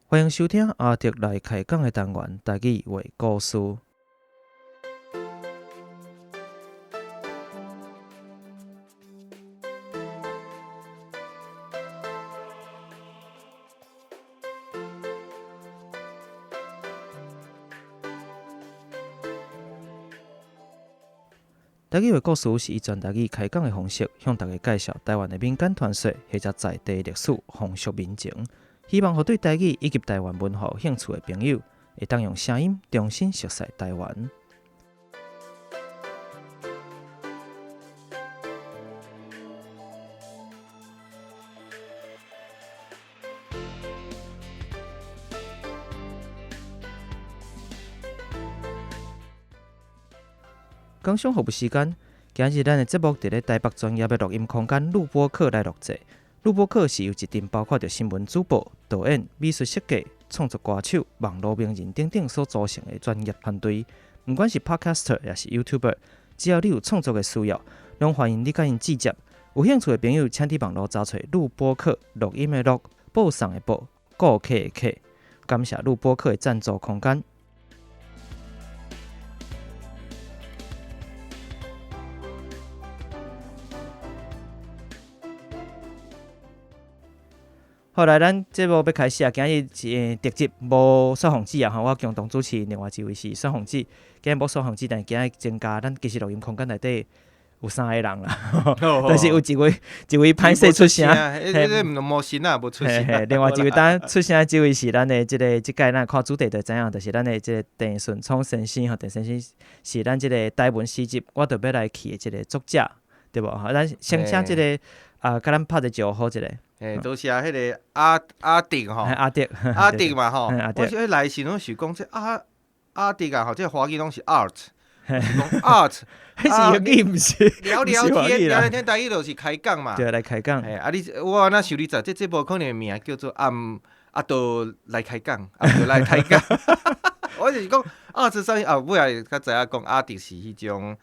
歡迎收聽阿德來開講的單元，台語話故事。台語話故事是以全台語開講的方式，向大家介紹台灣的民間傳說或者在地歷史、風俗民情。希望予對台語以及台灣文化有興趣的朋友，會當用聲音重新熟悉台灣。工商服務時間，今日咱的節目佇咧台北專業的錄音空間錄播客來錄製。錄播客是由一陣包括著新聞主播、導演、美術設計、創作歌手、網路名人等等所組成的專業團隊。毋管是 Podcaster 抑是 YouTuber，只要你有創作的需要，攏歡迎你佮𪜶接觸。有興趣的朋友，請佇網路查揣錄播客，錄音的錄，播送的播，顧客的客。感謝錄播客的贊助空間。好來，咱節目欲開始啊！今日是特輯無雪鳳姊啊！吼，我共同主持另外一位是雪鳳姊。今日無雪鳳姊，但是今日增加咱其實錄音空間內底有三個人啦，但是有一位一位歹勢出聲，彼個毋無神啊，無出聲。另外一位等出聲的這位是咱的這個這屆咱看主題就知影，就是咱的這個鄭順聰先生吼，鄭先生是咱這個台文詩集，我著欲來去的這個作者，對無？吼，咱先請這個啊，共咱拍一個招呼一下。嘿，多謝彼個阿阿德吼，阿德，阿德嘛吼，我是來時攏想講這阿阿德啊吼，這華語攏是 art，是講 art，彼是英語毋是？聊聊天，聊聊天，台語就是開講嘛。對，來開講。嘿，啊你，我按怎想你知，這節目可能名叫做暗阿德來開講，阿德來開講。我就是講 art 啥物啊，尾仔才知影講阿德是彼種。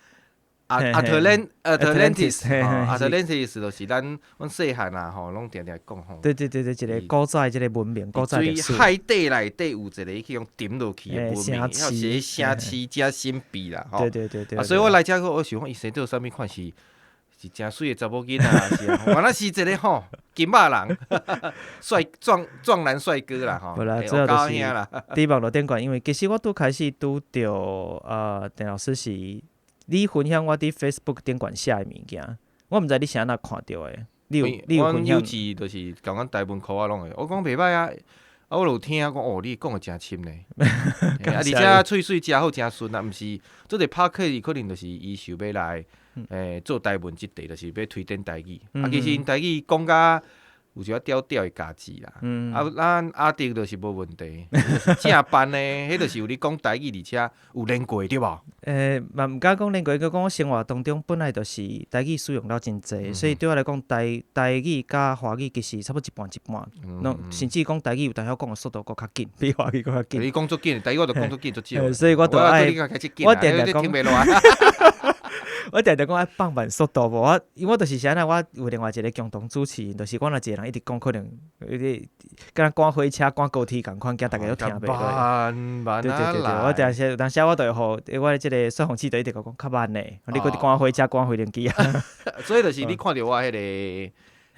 阿阿特蘭阿特蘭蒂斯，阿特蘭蒂斯就是咱阮細漢啊吼，攏定定講吼。對對對對，一個古早的這個文明，古早歷史。海底內底有一個去予沉落去的文明，還是城市誠神秘啦吼。對對對對。啊，所以我來遮閣，我想講伊生做啥物款是是誠媠的查某囡仔，是啊，原來是一個吼金肉人，帥壯壯男帥哥啦吼。無啦，主要就是佇網路頂懸，因為其實我拄開始拄著鄭老師是。你分享我佇 Facebook 頂懸寫的物件，我毋知你是按怎看著的。你有你有分享？阮有志就是共阮台文科仔攏會，我講袂歹啊，啊我有聽講哦，你講的誠深呢，啊而且喙水誠好誠順啊，毋是做者拍客可能就是伊想欲來做台文這塊，就是欲推展台語，啊其實𪜶台語講甲。有一寡屌屌的價值啦，啊，咱阿德就是無問題，正班的，彼就是有咧講台語，而且有練過對無？嘛毋敢講練過，閣講我生活當中本來就是台語使用了真濟，所以對我來講，台台語佮華語其實差不多一半一半，攏甚至講台語有當時講的速度閣較緊，比華語閣較緊。你講足緊，台語我著講足緊足少。所以我著愛，我定定講。我定定講愛放慢速度無，我因為我就是啥呢？我有另外一個共同主持人，就是我若一個人一直講，可能有咧敢若趕火車、趕高鐵仝款，驚逐家都聽袂落。對對對對，我定時有當時我就會予我的這個雪鳳姊就一直共我講較慢咧，你閣佇趕火車、趕飛輪機啊。所以就是你看著我彼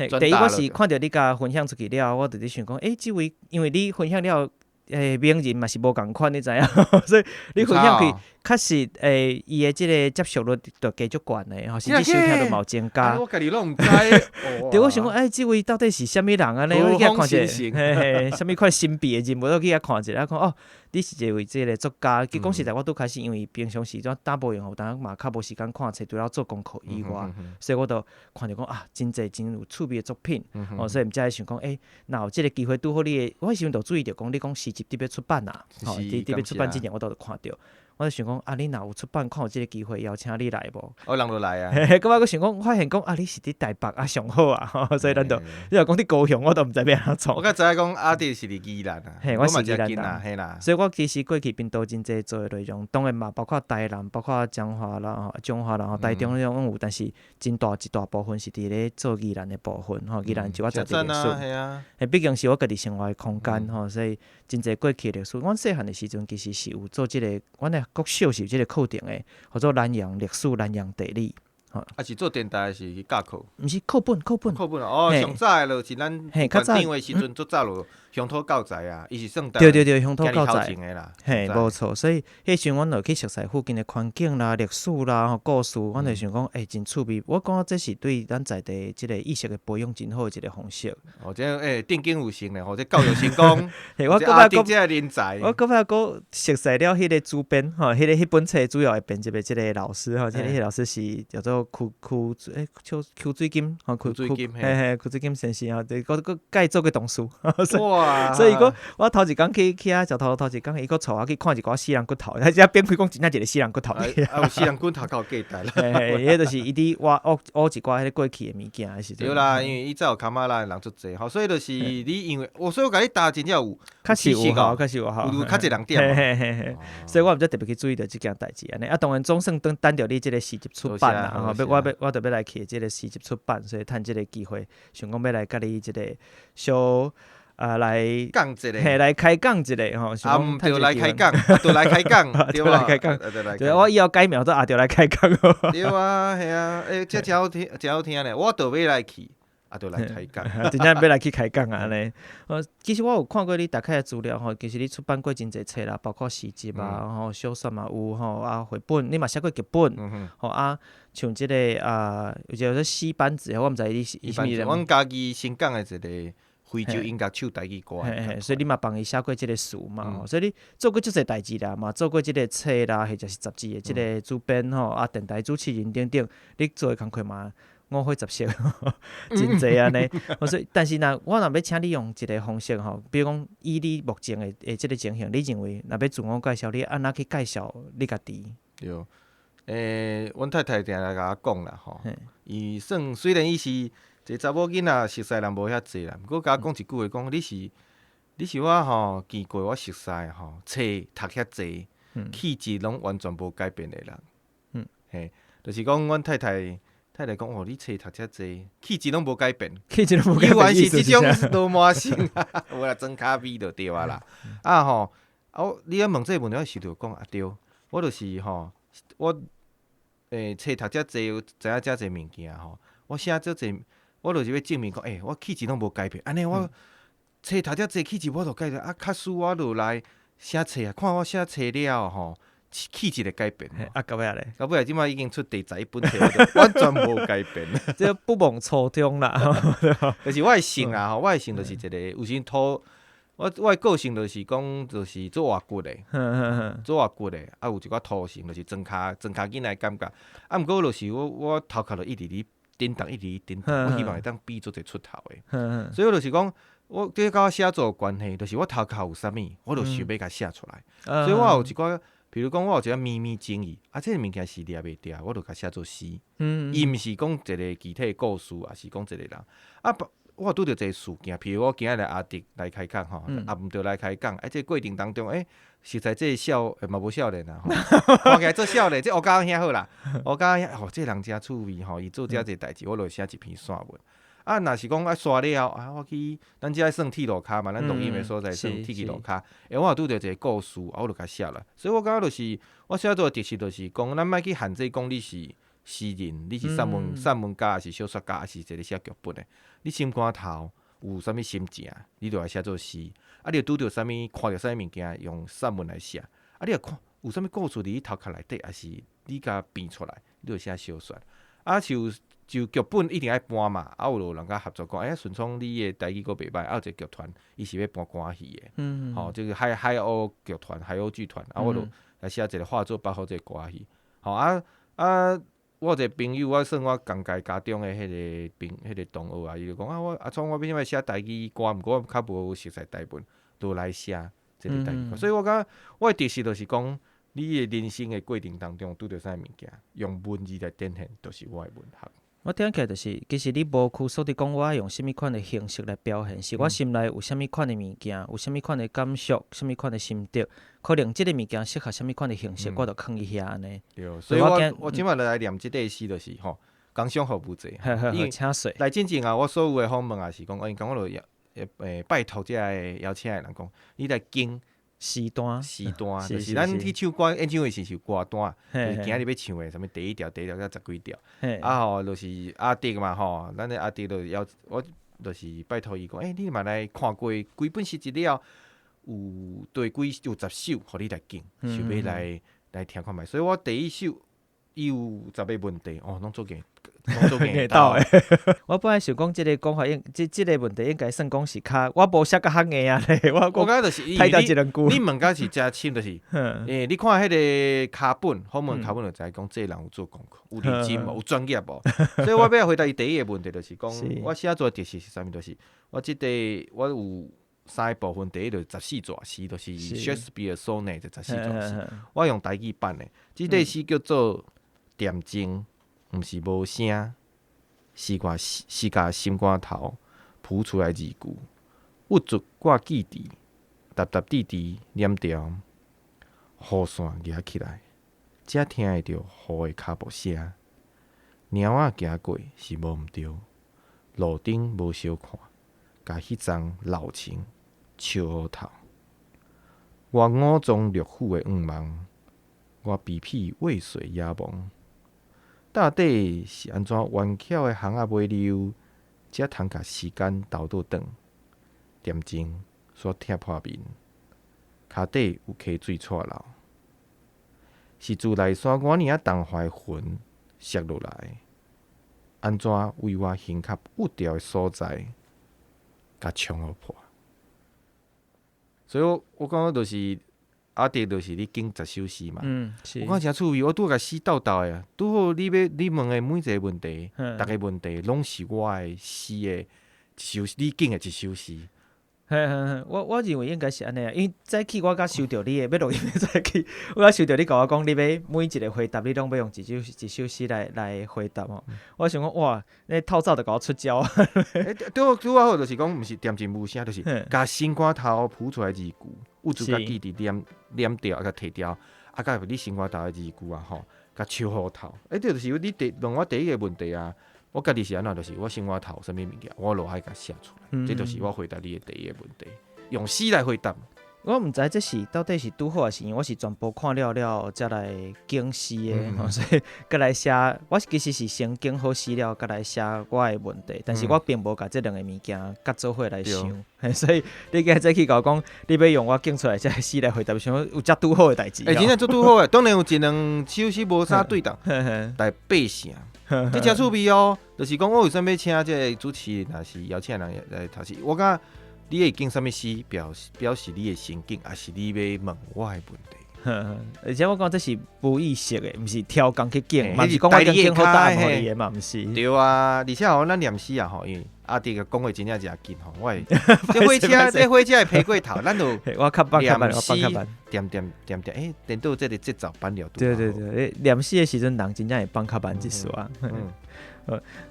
個，第一我是看著你共分享出去了後，我就佇想講，欸，這位因為你分享了後。名人嘛是無仝款，你知影？所以你分享去，確實伊的這個接受率就加足懸的吼，甚至收聽率嘛有增加。我家己攏毋知。對，我想講，欸，這位到底是啥物人按呢？我去遐看一下，嘿嘿，啥物款神秘的人物，我去遐看一下，啊看哦，你是一位這個作家。其實講實在，我拄開始，因為平常時陣膽無閒，有當嘛較無時間看冊，除了做功課以外，所以我就看著講啊，真濟真有趣味的作品，哦，所以才會想講，欸，若有這個機會拄好你的，我彼時陣就注意著講，你講詩集佇欲出版啊，吼，佇欲出版之前，我都有看著。我就想講啊，你若有出版，看有這个機會邀請你來無？哦，人就來啊。嘿嘿，閣我閣想講，發現講啊，你是佇台北啊，上好啊，所以咱就你若講佇高雄，我都毋知欲按怎創。我較知影講阿弟是佇宜蘭啊，嘿，我是宜蘭人，嘿啦。所以我其實過去頻道真濟做的內容，當然嘛包括台南，包括彰化啦、吼彰化啦、吼台中彼種攏有，但是真大一大部分是佇咧做宜蘭的部分，吼，宜蘭就我在地歷史。嘿，畢竟是我家己生活的空間吼，所以真濟過去的歷史。阮細漢的時陣其實是有做這个，阮的國小是有這个課程的，號做南洋歷史、南洋地理。啊是做電台是去教課？毋是課本，課本。課本哦，上早的就是咱縣長的時陣，足早就鄉土教材啊，伊是算對對對，鄉土教材。的啦。嘿，無錯。所以彼時陣阮就去熟悉附近的環境啦、歷史啦、吼故事，阮就想講，欸，真趣味。我感覺這是對咱在地這个意識的培養真好的一个方式。哦，這欸，定經有成咧，吼，這教育成功。嘿，我閣擺閣這个人才。我閣擺閣熟悉了彼个主編吼，彼个彼本冊主要的編輯的這个老師吼，這个彼个老師是叫做邱邱欸邱邱水金吼，邱水金，嘿嘿，邱水金先生吼，閣閣佮伊做過同事。哇！所以講，我頭一工去去遐食頭頭一工，伊閣帶我去看一寡死人骨頭，彼只變開講真正一个死人骨頭。啊，有死人骨頭較有價值啦。嘿嘿，彼就是伊佇挖挖挖一寡彼个過去的物件的時陣。對啦，因為以前有崁仔力的人足濟吼，所以就是你因為我所以我共你答真正有確實有吼，確實有吼，有較濟人點。嘿嘿嘿嘿，所以我毋才特別去注意著這件代誌按呢。啊，當然總算等等著你這个詩集出版啦，吼，欲我欲我著欲來去這个詩集出版，所以趁這个機會，想講欲來共你這个小啊來講一下，嘿，來開講一下吼。啊，毋著來開講，著來開講，對來開講，對，我以後改名做阿著來開講。對啊，嘿啊，欸，這真好聽，真好聽咧，我著欲來去。啊，著來開講，真正欲來去開講啊按呢。其實我有看過你大概的資料吼，其實你出版過真濟冊啦，包括詩集啊，吼小說嘛有吼，啊繪本，你嘛寫過劇本，吼啊，像這个啊，有一个叫做戲班子，我毋知你是啥物人。阮家己新港的一个非洲音樂手台語歌，嘿嘿，所以你嘛幫伊寫過這个詞嘛，所以你做過足濟代誌啦，嘛做過這个冊啦，或者是雜誌的這个主編吼，啊電台主持人等等，你做的工課嘛五花雜色，真濟按呢。所以，但是若我若欲請你用一个方式吼，比如講以你目前的的這个情形，你認為若欲自我介紹，你按怎去介紹你家己？對，欸，阮太太定定共我講啦吼，伊算雖然伊是一个查某囡仔，熟似人無遐濟啦，毋過共我講一句話，講你是我吼見過我熟似吼冊讀遐濟，氣質攏完全無改變的人。嘿，就是講阮太太。太太講哦，你冊讀遮濟，氣質攏無改變，氣質攏無改變，伊原是這種羅馬性，無啦，裝咖啡就對啊啦。啊吼，啊我你欲問這个問題，我想著講啊對，我就是吼，我冊讀遮濟，知影遮濟物件吼，我寫遮濟，我就是欲證明講，欸，我氣質攏無改變，按呢我冊讀遮濟，氣質無法度改變，啊，假使我落來寫冊啊，看我寫冊了吼，氣質會改變。啊，到尾咧？到尾這擺已經出第11本冊，完全無改變。這不忘初衷啦。就是我的性啊，吼，我的性就是一个有時土，我的個性就是講，就是做活骨的，做活骨的，啊有一寡土性，就是莊跤莊跤囡仔的感覺。啊，毋過就是我頭殼就一直咧振動，一直咧振動，我希望會當比做一個出頭的。所以我就是講，我這佮我寫作有關係，就是我頭殼有啥物，我就想欲共寫出來。所以我有一寡。比如講，我有一個秘密情意，啊，這个物件是掠袂牢，我就共寫做詩。伊毋是講一个具體的故事，抑是講一個人。啊，我拄著一个事件，譬如我今仔日阿迪來開講吼，啊，毋著來開講，啊，這個過程當中，欸，實在這個少嘛無少年啦，吼，看起來做少年，這吳家兄好啦，吳家兄吼，這個人誠趣味吼，伊做遮濟代誌，我就寫一篇散文。啊，若是講愛煞了啊，我去咱遮算鐵路跤嘛，咱錄音的所在算鐵路跤。欸，我有拄著一个故事，啊，我就共寫啦。所以我感覺就是我寫作的特色就是講，咱莫去限制講你是詩人，你是散文家，抑是小說家，抑是一个寫劇本的。你心肝頭有啥物心情，你就來寫做詩。啊，你拄著啥物，看著啥物物件，用散文來寫。啊，你若看有啥物故事佇你頭殼內底，抑是你共編出來，你就寫小說。啊，像就劇本一定愛搬嘛，啊有人共合作講，欸，順聰你的台語閣袂歹，啊有一个劇團，伊是欲搬歌戲的，吼，這個海鷗劇團、海鷗劇團，啊，我就來寫一個化做北方這個歌戲，吼啊啊，我有一個朋友，我算我仝屆高中的彼个朋，彼个同學啊，伊就講啊，我阿聰，我欲寫台語歌，毋過我較無熟悉台文，就來寫這個台語歌，所以我感覺我的特色就是講，你的人生的過程當中拄著啥物件，用文字來展現，就是我的文學。我聽起來就是，其實你無拘束佇講我愛用啥物款的形式來表現，是我心內有啥物款的物件，有啥物款的感受，啥物款的心得，可能這個物件適合啥物款的形式，我就囥佇遐按呢。對，所以我這擺來念這塊詩，就是吼，工商服務者。因為請說。來進前啊，我所有的訪問也是講，因講我就拜託這个邀請的人講，你來揀詩單，詩單，就是咱去唱歌演唱會時是有歌單，就是今日欲唱的啥物第一條、第二條，甲十幾條。啊吼，就是阿迪嘛吼，咱的阿迪就邀我，就是拜託伊講，欸，你嘛來看過幾本詩集了，有對幾有十首，予你來揀，想欲來聽看覓。所以我第一首伊有十个問題，哦，攏做硬，攏做硬鬥。我本來想講這个講法應，這个問題應該算講是較，我無寫甲較硬啊咧。我我感覺就是歹掉一兩句。你問甲是誠深，就是，欸，你看彼个卡本，訪問卡本就知講這个人有做功課，有認真無，有專業無。所以我欲回答伊第一个問題，就是講我寫作的特色是啥物？就是我這個我有三个部分，第一就是十四逝詩，就是 Shakespeare Sonnet 的十四逝詩。我用台語版的，這塊詩叫做恬靜，毋是無聲，是我是共心肝頭譜出來字句，鬱卒掛記佇，沓沓滴滴念掉，雨傘舉起來，才聽會著雨的跤步聲。貓仔行過是無毋著，路燈無相看，共彼叢老情笑予透。我五臟六腑的願望，我卑鄙未遂野望。到底是按怎彎巧的巷仔尾溜，才通共時間倒倒轉？恬靜煞拆破面，跤底有溪水掣流，是自內山偌爾仔重華的雲摔落來，按怎為我胸坎鬱掉的所在，共衝予破？所以我我感覺就是阿迪，就是你揀十首詩嘛。嗯，是。我感覺誠趣味，我拄共詩鬥鬥的，拄好你欲你問的每一个問題，逐个問題攏是我的詩的一首，你揀的一首詩。嘿嘿嘿，我認為應該是按呢啊，因為早起我才收著你的，欲錄音的早起，我才收著你共我講，你欲每一个回答，你攏欲用一首詩來回答吼。我想講哇，你透早就共我出招。欸，拄拄仔好就是講，毋是恬靜無聲，就是共心肝頭譜出來字句，鬱卒共記佇念念掉，啊，共提掉，啊，佮你心肝頭的字句啊吼，共笑予透。欸，這就是你第問我第一个問題啊。我家己是按怎，就是我心肝頭有啥物物件，我就愛共寫出來。這就是我回答你的第一个問題，用詩來回答。我毋知這是到底是拄好，還是因為我是全部看了了才來揀詩的，所以閣來寫。我其實是先揀好詩了，閣來寫我的問題，但是我並無共這兩个物件佮做伙來想。所以你今日早起共我講，你欲用我揀出來這个詩來回答，想講有遮拄好的代誌。欸，真正足拄好的，當然有一兩首詩無啥對同，但八成。這誠趣味哦，就是講我為啥物請這个主持人，抑是邀請人來讀詩？我感覺你會揀啥物詩，表示你的心境，抑是你欲問我的問題。而且我感覺這是無意識的，毋是挑工去揀，嘛毋是講我已經揀好答案予你的嘛，毋是。對啊，而且吼，咱念詩啊吼，因為阿弟講話真正誠緊吼，我會這火車這火車會飛過頭，咱就我較慢較慢，我放較慢，恬恬恬恬，欸，顛倒這个節奏放了。對對對，念詩的時陣，人真正會放較慢一絲啊。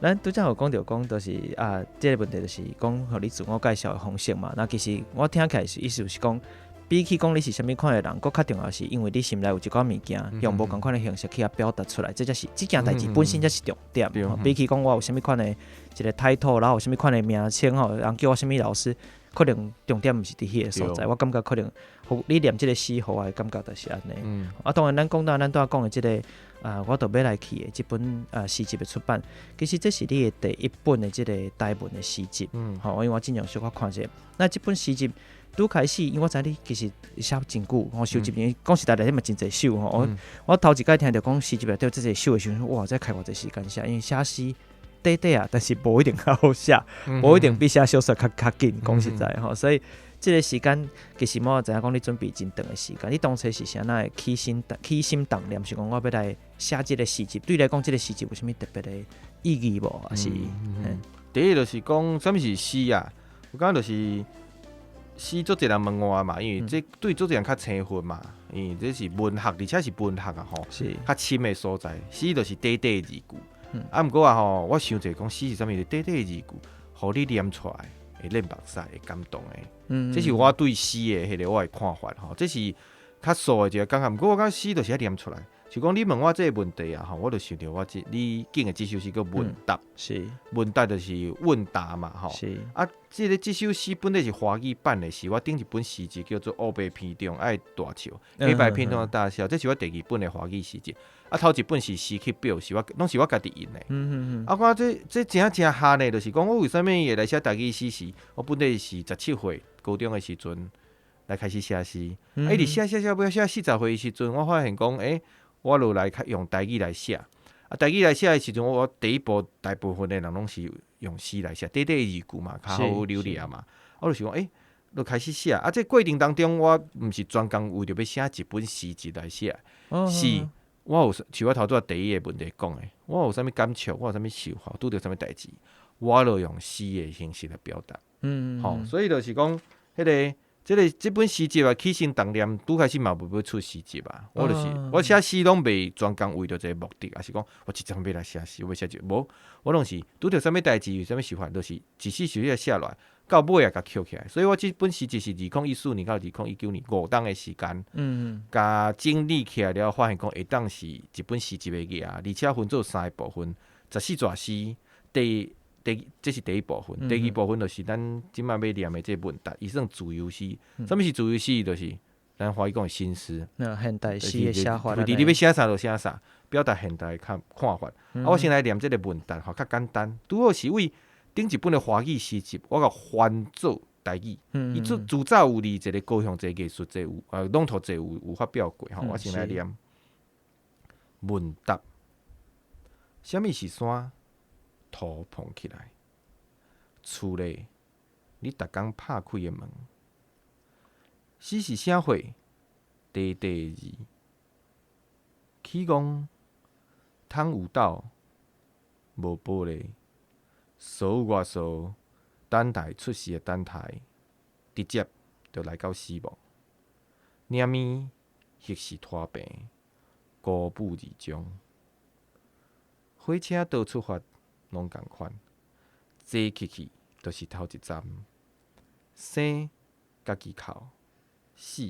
咱拄才有講著講，就是啊，這个問題就是講，予你自我介紹的方式嘛。那其實我聽起來是意思是講，比起講你是啥物款的人，閣較重要是因為你心內有一寡物件，用無仝款的形式去共表達出來，這才是這件代誌本身才是重點。比起講我有啥物款的一个 title，然後有啥物款的名稱吼，人叫我啥物老師，可能重點毋是佇彼个所在。我感覺可能，你念這个詩，予我的感覺就是按呢。啊，當然，咱講到咱拄仔講的這个啊，我著欲來去的這本啊詩集的出版，其實這是你的第一本的這个台文的詩集。吼，因為我之前有小可看者，那這本詩集。拄開始，因為我知你其實寫真久，吼，收集講實在的，你嘛真濟首吼。我頭一擺聽著講詩集內底這濟首的時陣，哇，這開偌濟時間寫，因為寫詩短短啊，但是無一定較好寫，無一定比寫小說較緊。講實在吼，所以這个時間其實我知影講你準備真長的時間。你當初是啥物起心動念，是講我欲來寫這个詩集？對你來講，這个詩集有啥物特別的意義無？抑是？第一就是講，啥物是詩啊？我感覺就是。詩足濟人問我嘛，因為這對足濟人較生分嘛，因為這是文學，而且是文學啊吼，較深的所在。詩就是短短的字句，啊，毋過啊吼，我想者講詩是啥物？短短的字句，予你念出來會流目屎，會感動的。這是我對詩的彼個我的看法吼，這是較素的一個感覺。毋過我感覺詩就是愛念出來。是講你問我這個問題啊吼，我就想著我這你揀的這首詩叫問答，問答就是問答嘛吼。啊，這个這首詩本來是華語版的，是我頂一本詩集叫做《烏白片中愛大笑》，黑白片中的大笑，這是我第二本的華語詩集。啊，頭一本是詩曲表，是我攏是我家己印的。啊，我這這真正合呢，就是講我為啥物會來寫台語詩時，我本來是17歲高中的時陣來開始寫詩，啊，一直寫寫寫，欲寫40歲的時陣，我發現講，欸，我就來用台語來寫。啊，台語來寫的時陣，我第一步大部分的人攏是用詩來寫，短短的字句嘛，較好流利嘛。我就想講，欸，就開始寫。啊，這過程當中，我毋是專工為著欲寫一本詩集來寫，是我有像我頭拄仔第一個問題講的，我有啥物感觸，我有啥物想法，拄著啥物代誌，我就用詩的形式來表達。吼，所以就是講，彼个。這个這本詩集啊，起心動念，拄開始嘛無欲出詩集啊。我就是我寫詩攏袂專工為著這個目的，抑是講我這陣欲來寫詩，我欲寫這個，無，我攏是拄著啥物代誌，有啥物想法，就是一時想欲寫落來，到尾也共抾起來。所以我這本詩集是2014年到2019年5冬的時間，共整理起來了，發現講會當是一本詩集的額，而且分做三個部分，14首詩，第第這是第一部分，第二部分就是咱這擺欲念的這個問答，伊算自由詩。啥物是自由詩？就是咱華語講的新詩。那現代詩的寫法。你欲寫啥就寫啥，表達現代的看看法。啊，我先來念這個問答，吼，較簡單。拄好是為頂一本的華語詩集，我共翻做台語。伊自自早有佇一個高雄一個藝術節有，朗讀節有發表過吼。我先來念問答。啥物是山？塗膨起來，厝內你逐工拍開的門，詩是啥貨？短短的字，起戇，窗有斗，無玻璃，所有外數等待出世的等待，直接就來到死亡。貓咪或是拖病，孤母而終。火車到出發。攏仝款，坐起去就是頭一站。生家己哭，死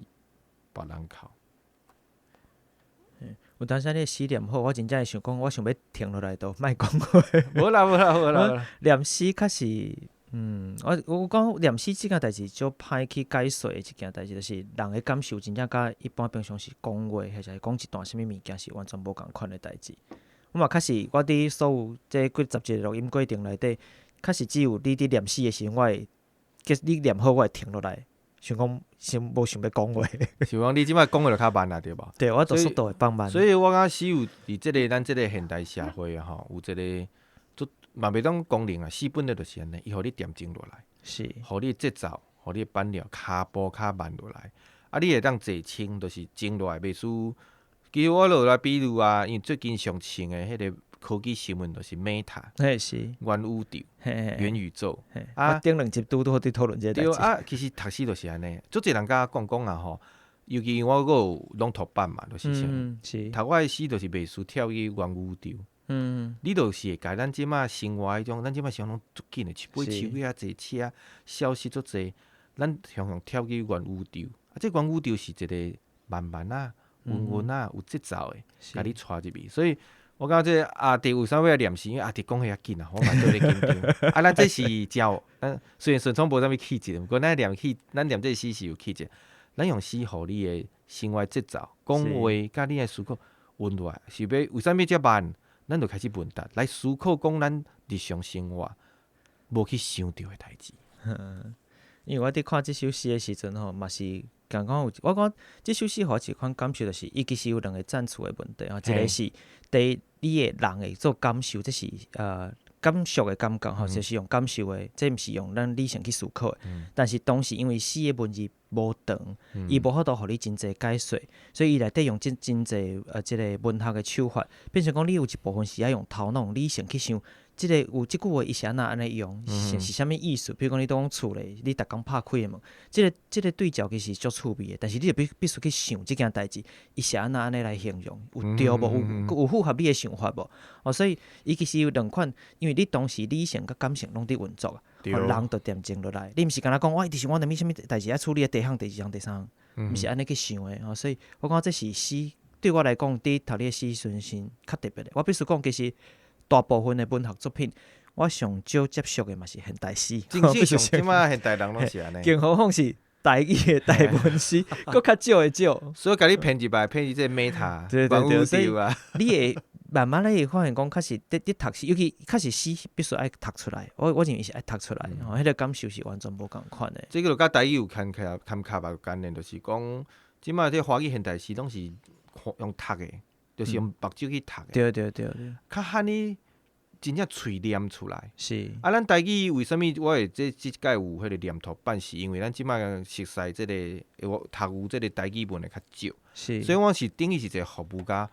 別人哭。有當時你詩念好，我真正會想講，我想欲停落來都莫講話。無啦無啦無啦。念詩較是，我我講念詩這件代誌，足歹去解說的一件代誌，就是人的感受真正佮一般平常時講話，或者是講一段啥物物件是完全無仝款的代誌。我嘛確實，我佇所有這幾十集錄音過程內底，確實只有你佇念詩的時陣，我會，假使你念好，我會停落來，想講先無想欲講話。是講你這擺講話就較慢啊，對無？對，我就速度會放慢。所以我感覺詩有佇這个咱這个現代社會啊吼，有一个足嘛袂當功能啊，詩本來就是按呢，伊予你恬靜落來，予你節奏，予你板料，跤步較慢落來，啊，你會當坐清，就是靜落來，袂輸。其實我落來比如啊，因為最近上穿的彼个科技新聞就是 Meta，元宇宙，元宇宙。啊，頂兩集拄拄好佇討論這個代誌。對啊，其實讀詩就是按呢，足濟人共我講講啊吼，尤其我閣有朗讀版嘛，就是像讀我的詩，就是袂輸跳去元宇宙。你就是會共咱這馬生活彼種，咱這馬生活攏足緊的，一尾手機啊，坐車，消息足濟，咱常常跳去元宇宙。啊，這元宇宙是一个慢慢仔。穩穩仔，有節奏的，共你帶入去。所以我感覺這阿弟為啥欲來念詩？因為阿弟講話較緊啊，我嘛做咧緊張。啊，咱這是真有，咱雖然順聰無啥物氣質，毋過咱念氣，咱念這詩是有氣質。咱用詩予你的生活節奏、講話，佮你的思考穩落來，是欲為啥物遮慢？咱就開始問答來思考，講咱日常生活無去想著的代誌。因為我佇看這首詩的時陣吼，嘛是。共款有，我感覺這首詩予我一款感受，就是伊其實有兩個層次的問題吼，一個是第一，你的人會做感受，這是感受的感覺吼，就是用感受的，這毋是用咱理性去思考的。但是同時，因為詩的文字無長，伊無法度予你真濟解說，所以伊內底用真真濟這个文學的手法，變成講你有一部分是愛用頭腦理性去想。這个有這句話伊是按怎按呢用，是啥物意思？比如講你當厝內，你逐工拍開的門，這个對照其實足趣味的，但是你就必須去想這件代誌，伊是按怎按呢來形容，有對無？有符合你的想法無？哦，所以伊其實有兩款，因為你當時理性佮感性攏佇運作啊，人就恬靜落來，你毋是干焦講我一直想我啥物啥物代誌愛處理的第一項、第二項、第三項，毋是按呢去想的吼，所以我感覺這是詩對我來講，佇讀你的詩時陣是較特別的。我必須講，其實大部分的文學作品，我上少接觸的嘛是現代詩。真正上這馬現代人攏是按呢。更何況是台語的台文詩，閣較少的少。所以共你騙入來，騙入這個 meta，對對對，所以你會慢慢咧會發現講，確實佇佇讀詩，尤其確實詩必須愛讀出來。我認為是愛讀出來，吼，彼個感受是完全無仝款的。這個就佮台語有牽卡牽卡有關聯，就是講，這馬這華語現代詩攏是用讀的，就是用目睭去讀的。對對對對。較罕你真正喙念出來。是。啊，咱台語為啥物我會這這擺有彼個念讀版，是因為咱這馬熟似這个我讀有這个台語文的較少。所以我是等於是一個服務佮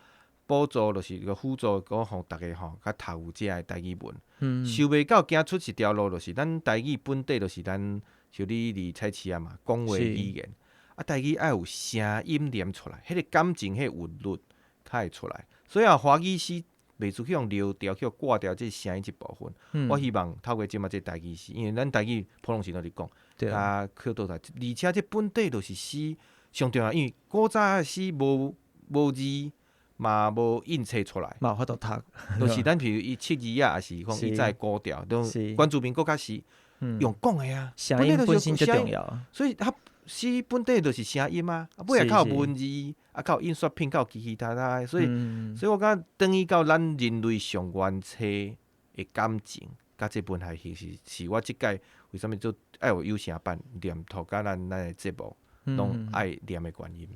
補助，就是個輔助，閣予逐家吼較讀有這个台語文。想袂到行出一條路，就是咱台語本底就是咱像你佇菜市仔嘛，講話語言。啊，台語愛有聲音念出來，彼個感情、彼個韻律較會出來。所以啊，華語詩袂輸去予漏掉、去予割掉這聲音這部分。我希望透過這馬這台語詩，因為咱台語普通時攏佇講，啊，靠倒來，而且這本底就是詩上重要，因為古早的詩無字嘛無印冊出來，嘛無法度讀，就是咱譬如伊七字啊，抑是講以前古調，原住民閣較是用講的啊，聲音本身最重要，所以它詩本底就是聲音啊，尾仔較有文字，啊，較有印刷品，較有其其他他的，所以，所以我感覺轉去到咱人類上原初的感情，佮這文學形式，是我這擺為啥物做愛有有聲版念讀佮咱的節目攏愛念的原因。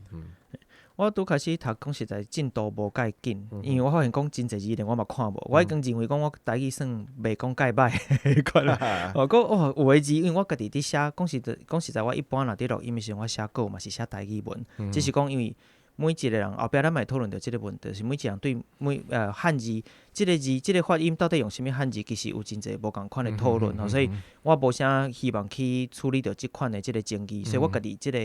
我拄開始讀，講實在進度無介緊，因為我發現講真濟字連我嘛看無，我已經認為講我台語算袂講介歹彼款啦。哦，閣哦有的字，因為我家己佇寫，講實在，我一般若佇錄音的時陣，我寫稿嘛是寫台語文，只是講因為每一個人後壁咱嘛會討論著這個問題，是每一個人對每漢字這个字這个發音到底用啥物漢字，其實有真濟無仝款的討論吼，所以我無啥希望去處理著這款的這个爭議，所以我家己這个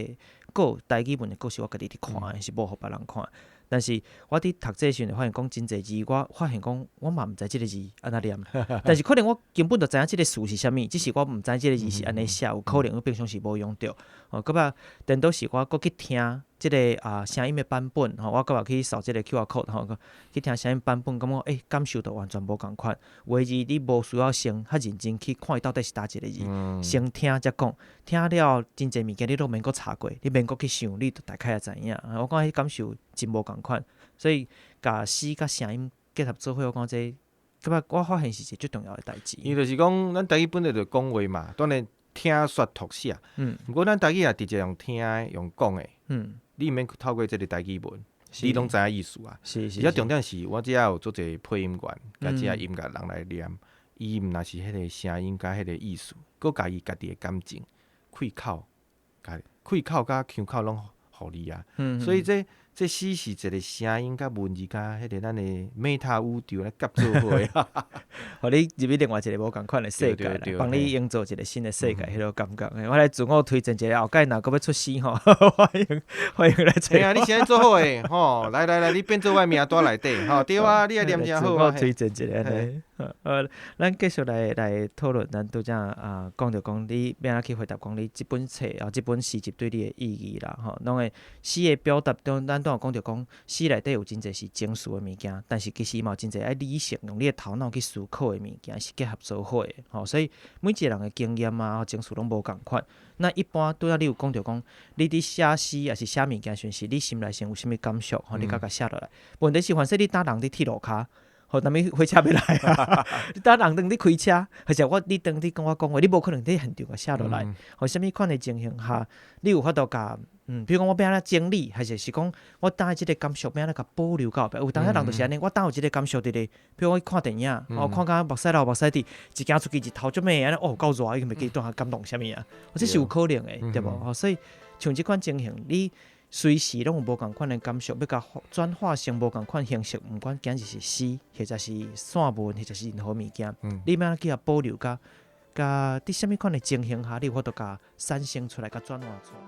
稿台語文的稿是我家己佇看的，是無予別人看。但是我佇讀冊時陣，發現講真濟字，我發現講我嘛毋知這个字按怎念，但是可能我根本就知影這个詞是啥物，只是我毋知這个字是按呢寫，有可能我平常時無用著。哦，閣尾顛倒是我閣去聽這个聲音的版本，吼，我閣嘛去掃這个 QR code 吼，去聽聲音版本，感覺感受著完全無仝款。有的字你無需要先較認真去看伊到底是佗一个字，先聽才講，聽了真濟物件你攏免閣查過，你免閣去想，你就大概會知影。我感覺彼感受真無仝款，所以共詩佮聲音結合做伙，我感覺這感覺我發現是一個足重要的代誌。伊就是講，咱台語本來就講話嘛，當然聽說讀寫。毋過咱台語也直接用聽的、用講的。你毋免透過這个台語文，你攏知影意思啊。而且重點是我遮有足濟配音員，共這个音樂人來念，伊毋若是彼个聲音佮彼个意思，閣共伊家己的感情、氣口、共氣口佮腔口攏予你啊。所以這詩是一个聲音佮文字佮彼个咱的 Meta 宇宙來夾做伙。予你入去另外一个無仝款的世界啦，幫你營造一个新的世界，彼個感覺。我來自我推薦一下，後蓋若閣欲出詩吼，歡迎歡迎來揣。嘿啊，你是按做好的吼，來來來，你變做我名單內底吼，對啊，你也念誠好啊。自我推薦一下按呢。咱繼續來討論，咱拄才啊講著講你欲按怎去回答講你這本冊啊，這本詩集對你的意義啦，吼，攏會詩的表達中，咱拄有講著講詩內底有真濟是情緒的物件，但是其實嘛有真濟愛理性用你的頭腦去思考的物件，是結合做伙的，吼，所以每一個人的經驗啊、情緒攏無仝款。那一般拄仔你有講著講，你佇寫詩抑是寫物件時陣，是你心內先有啥物感受，吼，你才共寫落來。問題是，凡勢你當人佇鐵路跤，吼，啥物火車欲來啊？你當人當佇開車，或者我你當佇跟我講話，你無可能佇現場共寫落來。予啥物款的情形下，你有法度共比如講我欲按怎整理，還是是講我當這个感受欲按怎共保留到後壁？有當時人就是按呢，我當有這个感受佇咧，比如我去看電影，我看甲目屎流目屎滴，一行出去日頭足猛，按呢哦夠熱，伊袂記當下感動啥物啊？這是有可能的，對無？所以像這款情形，你隨時攏有無仝款的感受，欲共轉化成無仝款形式，毋管今日是詩，或者是散文，或者是任何物件，你欲按怎去共保留佮佮佇啥物款的情形下，你有法度共產生出來，共轉化出來。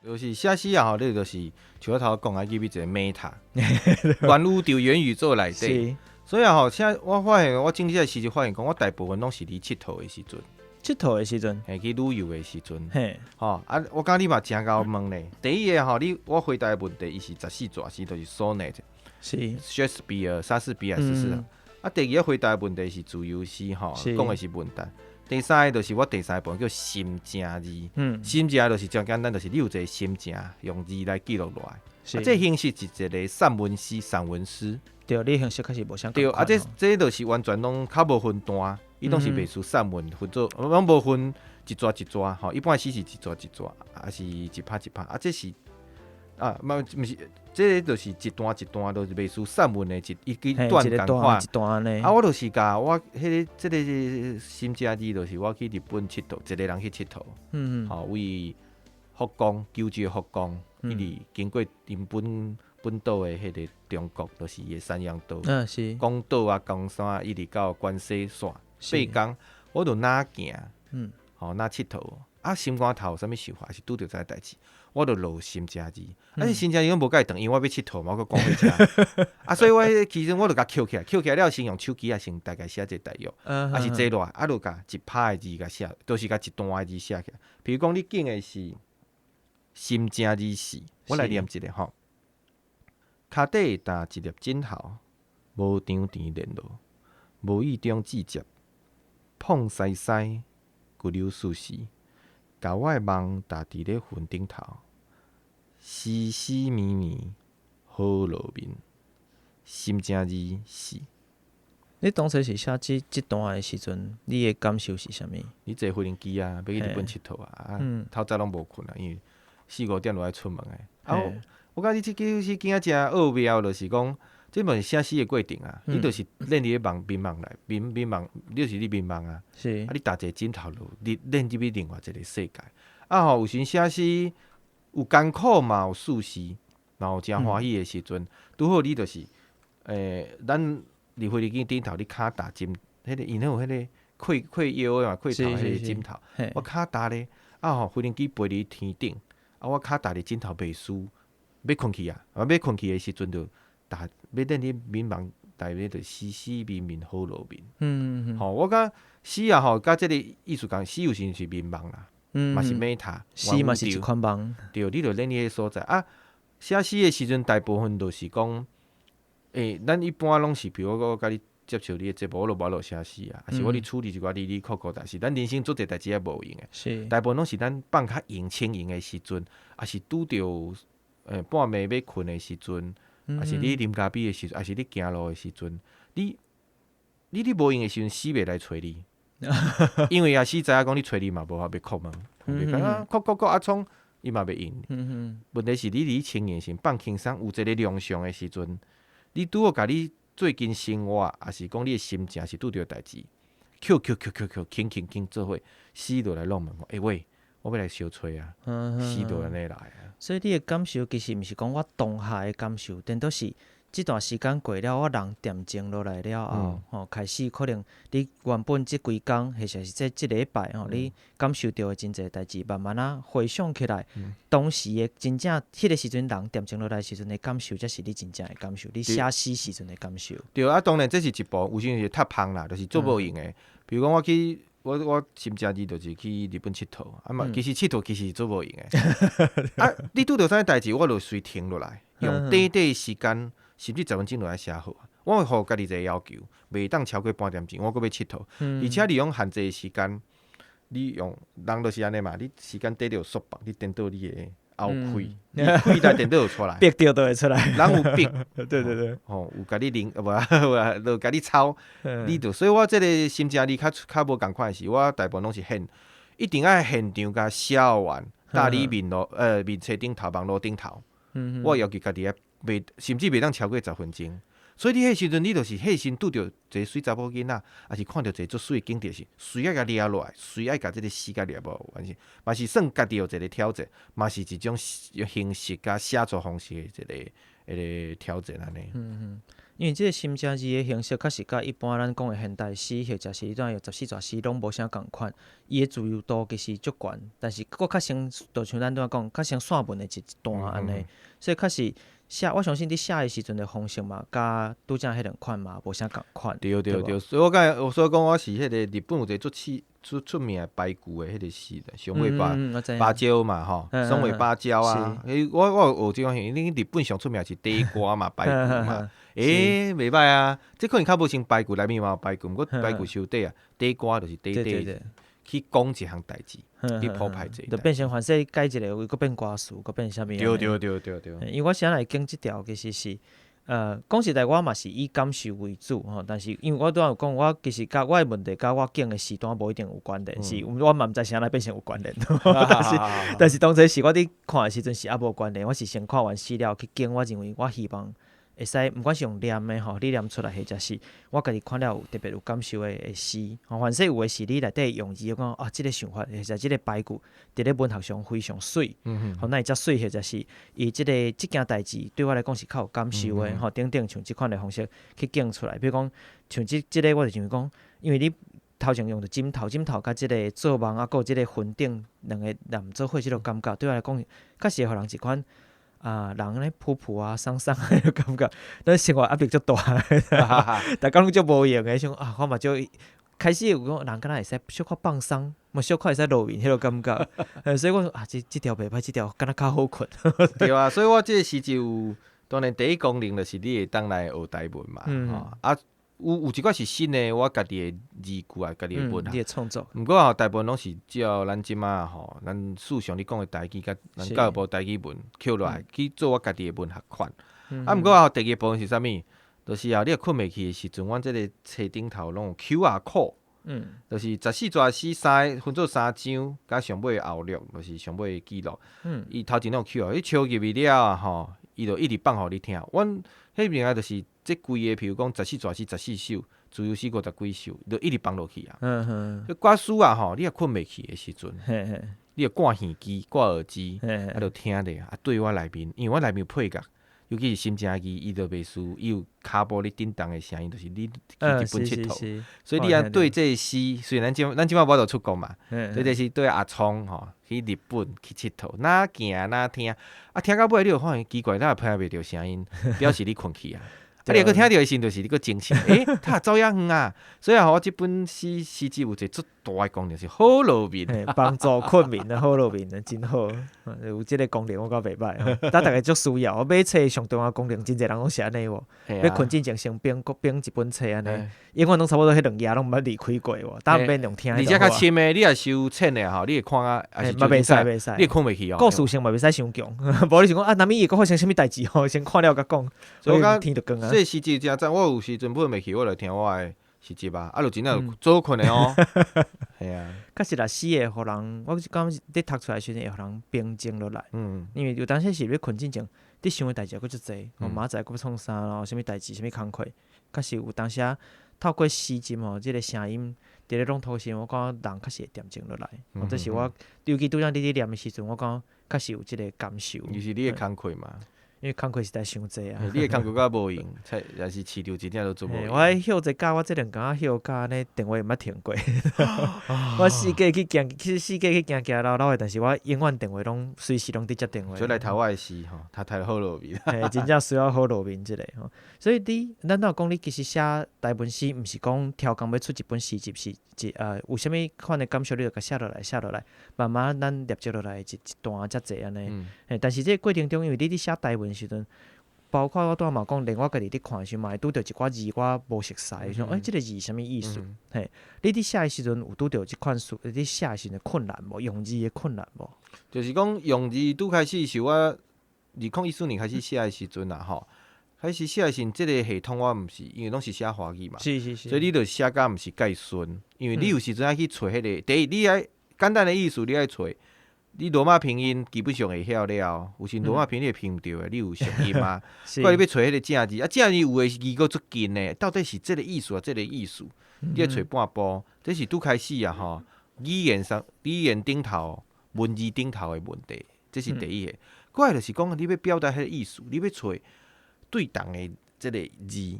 就是寫詩啊吼，你就是像我頭講啊，入去一個 Meta 元宇宙元宇宙內底。所以啊吼，寫我發現我整這個時就發現講，我大部分攏是佇𨑨迌的時陣。𨑨迌的時陣，嘿，去旅遊的時陣，嘿，吼啊！我感覺你嘛誠𠢕問咧。第一個吼，你我回答的問題，伊是十四逝詩，就是 sonnet，是 Shakespeare 莎士比亞十四。啊，第二個回答的問題是自由詩，吼，講的是文旦。第三個就是我第三個部分叫心情字，心情就是誠簡單，就是你有一個心情，用字來記錄落來。啊，這形式是一個散文詩，散文詩。對，你形式確實無啥。對，啊，這這就是完全攏較無分段，伊攏是袂輸散文分做，攏無分一逝一逝，吼，一般詩是一逝一逝，還是一拍一拍，啊，這是啊，嘛毋是，這個就是一段一段，就是袂輸散文的一一段仝款。一段呢。啊，我就是共我彼個這個心情字，就是我去日本𨑨迌，一個人去𨑨迌。吼，為福岡，九州福岡，一直經過日本本島的彼個中國，就是伊的山陽道。是。廣島啊，岡山，一直到關西線，八工，我就若行，吼，若𨑨迌，啊，心肝頭有啥物想法，是拄著這個代誌，我就落心情字。啊，這心情字攏無佮伊長，因為我欲𨑨迌嘛，我閣趕火車。啊，所以我彼其實我就共抾起來，抾起來了先用手機啊，先大概寫一個大約，啊是坐落來，啊就共一拍的字共寫，就是共一段的字寫起來。比如講，你揀的是心情字四，我來念一下吼。跤底踏一粒枕頭，無張甜連落，無意中指接，碰西西，骨溜舒適，共我的夢踏佇咧雲頂頭，絲絲綿綿好落眠，心情字四。你當初是寫這這段的時陣，你的感受是啥物？你坐飛行機啊，欲去日本𨑨迌啊，啊，透早攏無睏啊，因為四五點就愛出門的。啊，我感覺你這句詩囝誠奧妙，就是講，這嘛是寫詩的過程啊。你就是練佇咧夢眠夢內，眠眠夢，你就是咧眠夢啊。啊，你踏一個枕頭落，你練入去另外一個世界。啊吼，有時寫詩有艱苦嘛，有舒適，嘛有誠歡喜的時陣。拄好你就是，咱佇飛機頂頭，你跤踏枕，彼個𪜶有彼個扣扣腰的嘛，扣頭彼個枕頭。我跤踏咧，啊吼，飛行機飛佇天頂，啊，我跤踏佇枕頭袂輸。欲睏去啊！啊，欲睏去的時陣就踏欲練佇眠夢內面，就絲絲綿綿好落眠。吼，我感覺詩啊吼，佮這個意思仝，詩有時是眠夢啦，嘛是 meta，詩嘛是一款夢。對，你就練佇彼個所在啊。寫詩的時陣，大部分就是講，咱一般攏是，比如我佮你接受你的節目，我就無法度寫詩啊，抑是我咧處理一寡哩哩扣扣代誌，咱人生足濟代誌也無閒的。大部分攏是咱放較閒清閒的時陣，抑是拄著。半暝欲睏的時陣，抑是你啉咖啡的時陣，抑是你行路的時陣，你你佇無閒的時陣，詩袂來揣你，因為啊，詩知影講你揣你嘛無法欲叩門，啊，叩叩叩啊創，伊嘛袂應。問題是你佇清閒時放輕鬆，有一個良相的時陣，你拄好共你最近生活，抑是講你的心情是拄著代誌，抾抾抾抾抾，輕輕輕做伙，詩就來弄門，欸喂。我欲來相揣啊，詩就按呢來啊。所以你的感受其實毋是講我當下的感受，顛倒是這段時間過了，我人恬靜落來了後，吼，開始可能你原本這幾工，或者是這這禮拜吼，你感受著的真濟代誌，慢慢仔回想起來，當時的真正彼個時陣人恬靜落來時陣的感受，才是你真正的感受，你寫詩時陣的感受。對啊，當然這是一部分，有時陣是踢芳啦，就是足無閒的。比如講，我去。我我心情字就是去日本𨑨迌，啊嘛，其實𨑨迌其實足無閒的。啊，你拄著啥物代誌，我就隨停落來，用短短時間，甚至十分鐘就來寫好。我會予家己一個要求，袂當超過半點鐘，我閣欲𨑨迌。而且你用限制的時間，你用人就是按呢嘛，你時間短著束縛，你顛倒你的後氣，你氣來顛倒就出來，逼著都會出來。人有逼，對對對，吼，有共你啉，無啊，無啊，就共你操，你就，所以我這個心情你較較無仝款的是，我大部分攏是現，一定愛現場共寫完，搭你面路面冊頂頭，網路頂頭。我要求家己愛袂，甚至袂當超過10分鐘。所以你彼時陣，你就是彼時拄著一個媠查某囡仔，抑是看著一個足媠的景致時，隨愛共掠落來，隨愛共這個詩共掠無關係，嘛是算家己有一個挑戰，嘛是一種形式佮寫作方式的一個挑戰按呢。因為這個心情字的形式，確實佮一般咱講的現代詩，或者是你怎用十四字詩攏無啥仝款。伊的自由度其實足懸，但是閣較像，就像咱拄仔講，較像散文的一段按呢。所以確實寫，我相信你寫的時陣的方式嘛，佮拄才彼兩款嘛無啥仝款。對對對，所以我剛才，所以講我是彼個日本有一個足起出出名的俳句的彼個詩，松尾芭蕉嘛吼，松尾芭蕉啊，我有學這款，你日本上出名是短歌嘛，俳句嘛。欸，袂䆀啊！這可能較無像俳句，內面嘛有俳句，毋過俳句傷短啊，短歌就是短短去講一項代誌，去鋪排這個。就變成凡勢改一個，閣變歌詞，閣變啥物？對對對對對。因為我先來講這條，其實是，講實在，我嘛是以感受為主吼，但是因為我拄仔有講，我其實佮我的問題佮我揀的時段無一定有關聯，是，我嘛毋知啥來變成有關聯。但是當初是我佇看的時陣是猶無關聯，我是先看完資料去揀，我認為我希望會使，毋管是用念的吼，你念出來，或者是我家己看了有特別有感受的詩，吼，凡勢有的是你內底用字講啊，這個想法，或者這個俳句，佇咧文學上非常媠，吼，哪會遮媠，或者是伊這個這件代誌對我來講是較有感受的，吼，等等，像這款的方式去揀出來。比如講，像這個，我就認為講，因為你頭前用著枕頭，枕頭佮這個做夢，啊，閣有這個雲頂兩個連做伙，這個感覺對我來講，確實會予人一款啊，人咧浮浮啊、鬆鬆的感覺，咱生活壓力足大，逐工攏足無閒的，想啊，我嘛足開始有講人敢若會使小可放鬆，嘛小可會使露面彼個感覺，所以我說啊，這條袂䆀，這條敢若較好睏。對啊，所以我這個詩集有當然第一功能就是你會當來學台文嘛，吼啊，有一寡是新的，我家己的字句啊，家己的文學。你的創作。毋過吼，大部分攏是照咱這馬吼，咱世上咧講的台語，佮咱教育部台語文抾落來去做我家己的文學款。啊，毋過吼，第二部分是啥物？就是啊，你若睏袂去的時陣，阮這個冊頂頭攏有 QR code，就是十四字詩三個分做三章，佮上尾後錄，就是上尾記錄。伊頭前攏有 QR，你抄入去了啊吼，伊就一直放予你聽。阮彼邊啊，就是這規个，譬如講十四字詩十四首，自由詩五十幾首，就一直放落去啊。這歌詞啊吼，你若睏袂去的時陣，你就掛耳機、掛耳機，啊，就聽咧啊。對我內面，因為我內面有配樂，尤其是心情字，伊就袂輸，伊有跤步咧振動的聲音，就是你去日本𨑨迌。所以你若對這個詩，雖然咱這擺無法度出國嘛，所以就是對阿聰吼去日本去𨑨迌，哪行哪聽，啊聽到尾你就發現奇怪，哪會聽袂著聲音，表示你睏去啊。啊，你若閣聽著的時陣，就是你閣清醒，欸，他走遐遠啊！所以啊，我這本詩集有一個足大的功能，是好落眠，幫助困眠啊，好落眠啊，真好。有這個功能我感覺袂䆀，但逐家足需要。我買冊上重要功能，真濟人攏是按呢無？欲睏進前先反反一本冊按呢，永遠攏差不多彼兩頁攏毋捌離開過無，當免用聽。而且較深的，你若傷淺的吼，你會看啊，抑是嘛袂使袂使，你會睏袂去哦。故事性嘛袂使傷強，無你想講啊，哪物會閣發生啥物代誌吼？先看了才講，所以天就光啊。這詩集真讚，我有時陣睏袂去，我就聽我的詩集啊，啊，就真正有做睏的哦。嘿啊。確實啦，詩會予人，我是感覺你讀出來時陣會予人平靜落來。因為有當時是欲睏進前，你想的代誌閣足濟，明仔載閣欲創啥咯，啥物代誌，啥物工課，確實有當時啊，透過詩集吼，這個聲音佇咧朗讀時，我感覺人確實會恬靜落來。這是我尤其拄才你佇念的時陣，我感覺確實有這個感受。就是你的工課嘛。因為工課實在傷濟啊！你的工課較無閒，菜也是市場真正都做無閒。我彼休一假，我這兩工仔休假，按呢電話毋捌停過。我四界去行，去四界去行行溜溜的，但是我永遠電話攏隨時攏佇接電話。所以來讀我的詩吼，讀讀好落眠。嘿，真正需要好落眠這個吼。所以你，咱若講你其實寫台文詩，毋是講超工欲出一本詩集，是一有啥物款的感受，你就共寫落來，寫落來，慢慢咱累積落來一段遮濟按呢。嘿，但是這個過程中，因為你佇寫台文時陣，包括我拄仔嘛講，連我家己佇看的時陣，嘛會拄著一寡字我無熟似，想欸，這個字啥物意思？嘿，你佇寫的時陣有拄著這款事，你寫的時陣困難無？用字的困難無？就是講用字拄開始是我2014年開始寫的時陣啦，吼，開始寫的時陣，這個系統我毋是，因為攏是寫華語嘛，所以你著寫甲毋是蓋順，因為你有時陣愛去揣彼個，第一你愛簡單的意思，你愛揣。你羅馬拼音基本上會曉了，有時羅馬拼音你會拼毋著的，你有注音啊。過來你欲揣彼個正字，啊正字有的是字閣足近的，到底是這个意思抑這个意思？你愛揣半步，這是拄開始啊吼，語言上語言頂頭文字頂頭的問題，這是第一个。過來就是講，你欲表達彼个意思，你欲揣對仝的這个字。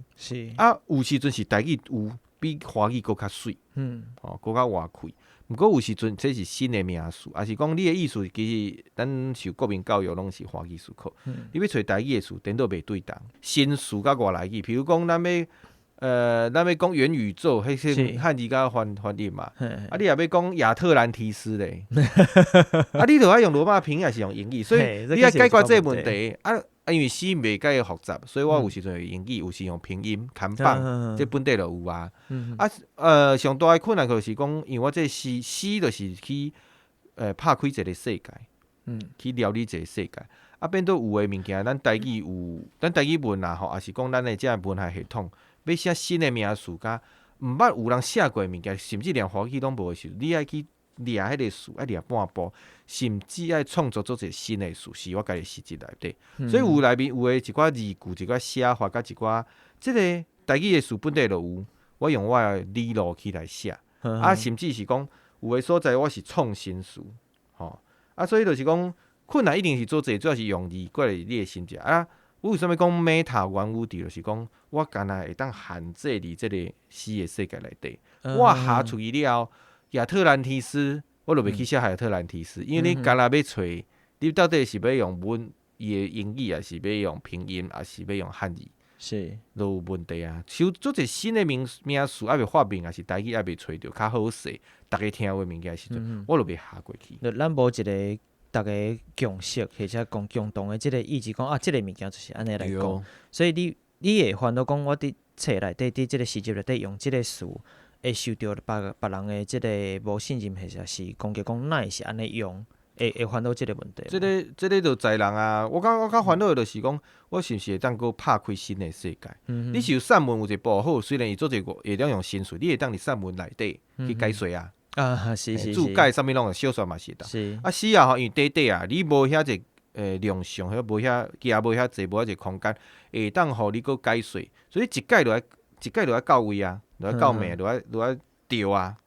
啊，有時陣是台語有比華語閣較媠，吼，閣較活氣。毋過有時陣這是新的名詞，抑是講你的意思其實咱受國民教育攏是華語思考。你欲揣台語的詞，顛倒袂對仝。新詞佮外來語，比如講咱欲講元宇宙，彼是漢字佮翻翻譯嘛。啊，你若欲講亞特蘭提斯咧，啊，你著愛用羅馬拼音抑是用英語，所以你愛解決這個問題。啊啊，因為詩袂介複雜，所以我有時陣用英語，有時用拼音看板，這本底就有啊。啊，上大的困難就是講，因為我這詩詩就是去拍開一個世界，去療愈一個世界。啊，變做有的物件，咱台語有，咱台語文啊吼，抑是講咱的這个文學系統，欲寫新的名詞，佮毋捌有人寫過的物件，甚至連華語攏無的時陣，你愛去掠彼个詞，愛掠半步，甚至愛創作做一個新的詞，是我家己詩集內底。所以有內面有的一寡字句、一寡寫法，佮一寡這个台語的詞本底就有，我用我的理路去來寫。啊，甚至是講有的所在我是創新詞，吼。啊，所以就是講困難一定是做這，主要是用字，過來你的心情。啊，我為啥物講 Meta 元宇宙，就是講我敢若會當限制佇這個詩的世界內底。我下出去了後，亞特蘭提斯，我就袂去寫亞特蘭提斯，因為你敢若欲揣，你到底是欲用文伊的英語，抑是欲用拼音，抑是欲用漢字？都有問題啊。像做一個新的名名詞，猶未發明，抑是台語猶未揣著較好勢，逐家聽有的物件時陣，我就袂下過去。就咱無一个逐家共識，或者講共同的這个意志，講啊，這个物件就是按呢來講。所以你你會煩惱講，我佇冊內底，佇這个詩集內底用這个詞，會受著別別人的這个無信任，或者是攻擊，講哪會是按呢用，會會煩惱這个問題。這个這个就在人啊！我較煩惱的就是講，我是毋是會當閣拍開新的世界？你是有散文有一部好，雖然伊做這個會當用新詞，你會當佇散文內底去解說啊。注解啥物攏會小說嘛是會當。啊，詩啊吼，因為短短啊，你無遐濟量上，遐無遐其無遐濟，無遐濟空間，會當予你閣解說，所以一解就愛一解就愛到位啊，就愛到命，就愛對啊。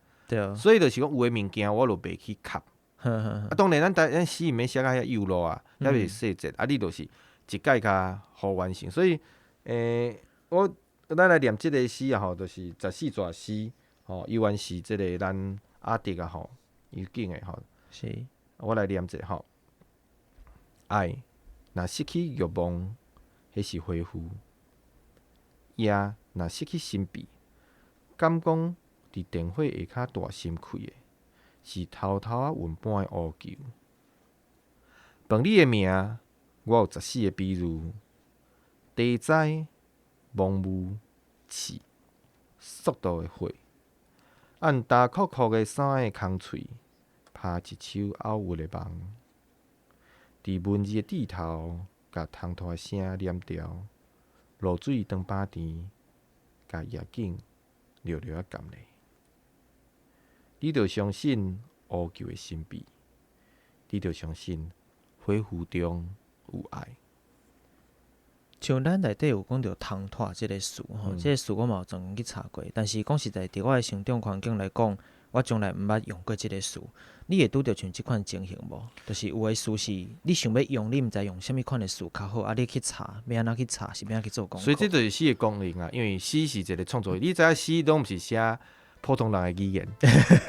所以就是講有的物件我就袂去磕。啊，當然咱台咱詩毋免寫甲遐幼路啊，遐袂細節，啊，你就是一解較好完成。所以，我咱來念這个詩啊吼，就是十四逝詩，吼，猶原是這个咱阿迪啊吼，有景的吼。我來念一下吼。愛若失去慾望，彼是恢復；夜若失去神秘，敢講佇電火下跤大心開的，是偷偷仔運搬的烏球。問你的名，我有十四个比喻：地災、蒙霧、刺、速度的火，按焦酷酷的三个空喙，拍一首憂鬱的夢。佇文字的蒂頭，共溏脫的聲黏掉，露水長飽甜，共夜景蹩蹩仔含咧。你著相信烏球的神秘，你著相信火雲中有愛。像咱內底有講著溏脫這个詞吼，這个詞我嘛有曾經去查過，但是講實在，佇我的成長環境來講，我從來毋捌用過這个詞。你會拄著像這款情形無？就是有的詞是你想欲用，你毋知用啥物款的詞較好，啊，你去查，欲按怎去查，是欲按怎去做功課。所以這就是詩的功能啊，因為詩是一個創作，你知影詩攏毋是寫普通人的語言，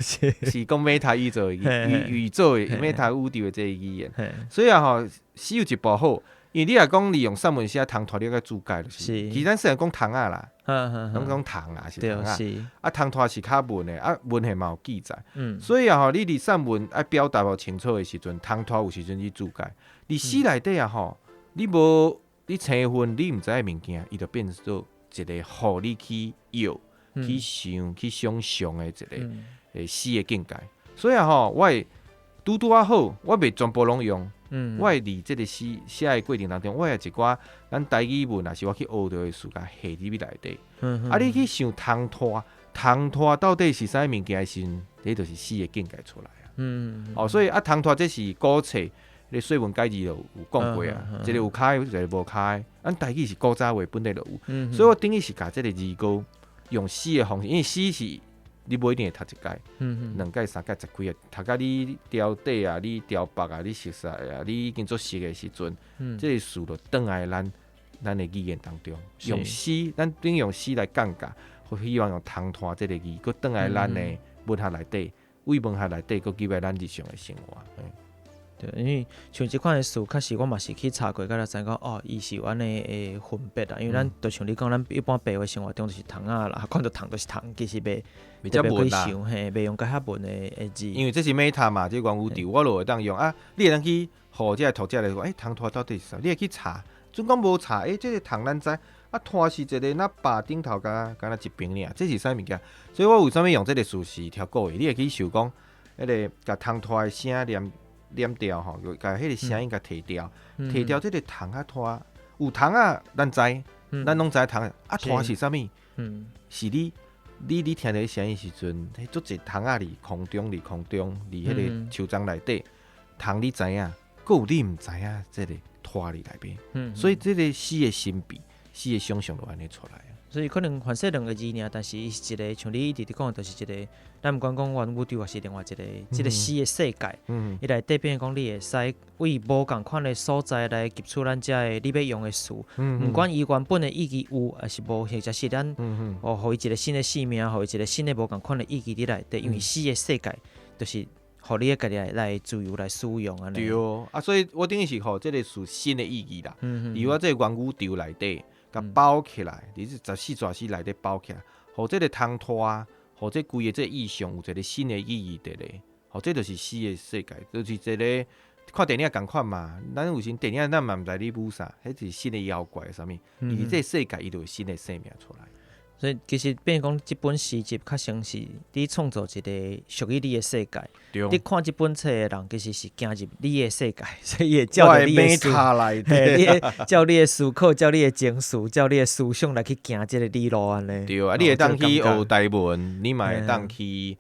是講 Meta 宇宙的宇宙的 Meta 宇宙的這个語言。所以啊吼，詩有一部好，因為你若講利用散文寫溏脫，你愛注解就是。其實咱雖然講窗仔啦，攏講窗啊是窗仔，啊溏脫是較文的，啊文獻嘛有記載。所以啊吼，你佇散文愛表達予清楚的時陣，溏脫有時陣去注解。佇詩內底啊吼，你無你青分，你毋知的物件，伊就變做一個予你去臆、去想、去想像的一個詩的境界。所以啊吼，我會拄拄仔好，我袂全部攏用。我會佇這个詩寫的過程當中，我會一寡咱台語文，抑是我去學著的詞，共下入去內底。啊，你去想溏脫，溏脫到底是啥物物件的時陣，這就是詩的境界出來啊。哦，所以啊，唐拖這是古冊，你說文解字就有講過啊，一個有跤，一個無跤。咱台語是古早話本來就有，所以我等於是共這個字歌用詩的方式，因為詩是你無一定會讀一擺，兩擺、三擺、十幾擺，讀甲你牢底啊，你牢腹啊，你熟悉啊，你已經做熟的時陣，這個詞就轉來咱的語言當中，用詩，咱等於用詩來講解，或希望用唐拖這個字，閣轉來咱的文學內底，為文學內底，閣入來咱日常的生活。對，因為像這款的詞，確實我嘛是去查過，才知影講哦，伊是有按呢的分別啦。因為咱就像你講，咱一般白話生活中就是蟲仔啦，看著蟲就是蟲，其實袂特別去想，嘿，袂用共遐文的字。因為這是 Meta 嘛，這元宇宙，我就會當用啊。你會當去予這個讀者來講，欸，蟲拖到底是啥？你會去查，準講無查，欸，這個蟲咱知，啊，拖是一個那把頂頭敢若一平爾，這是啥物件？所以我為啥物用這個詞是跳過的？你會去想講，彼個共蟲拖的聲念念掉吼，共彼個聲音共提掉，提掉這個蟲仔拖有蟲仔，咱知，咱攏知蟲啊拖是啥物？是你聽著彼聲音時陣，彼足濟蟲仔佇空中，佇空中，佇彼個樹叢內底，蟲你知影，閣有你毋知影這個拖佇內面，所以這個詩的神秘，詩的想象就按呢出來。所以可能凡說兩個字爾，但是伊是一個像你一直佇講，就是一個，咱毋管講元宇宙，抑是另外一個，這個詩的世界，伊內底變講你會使為無仝款的所在來汲取咱遮的你欲用的詞，毋管伊原本的意義有抑是無，或者是咱哦，予伊一個新的生命，予伊一個新的無仝款的意義佇內底，因為詩的世界就是予你家己來自由來使用按呢。對啊，所以我等於是予這個詞新的意義啦，佇我這個元宇宙內底。共包起來，佇這十四逝詩內底包起來，予這個蟲拖，予這規个這意象有一個新的意義佇咧，予這就是詩的世界，就是一個看電影仝款嘛。咱有時電影咱嘛毋知咧舞啥，彼是新的妖怪啥物，伊佇這個世界伊就有新的生命出來。所以其實變講這本詩集較像是你創造一個屬於你的世界。你看這本冊的人其實是行入你的世界，所以伊會照著你的思，你會照你的思考，照你的情緒，照你的思想來去行這個旅路按呢。對啊，你會當去學台文，你嘛會當去，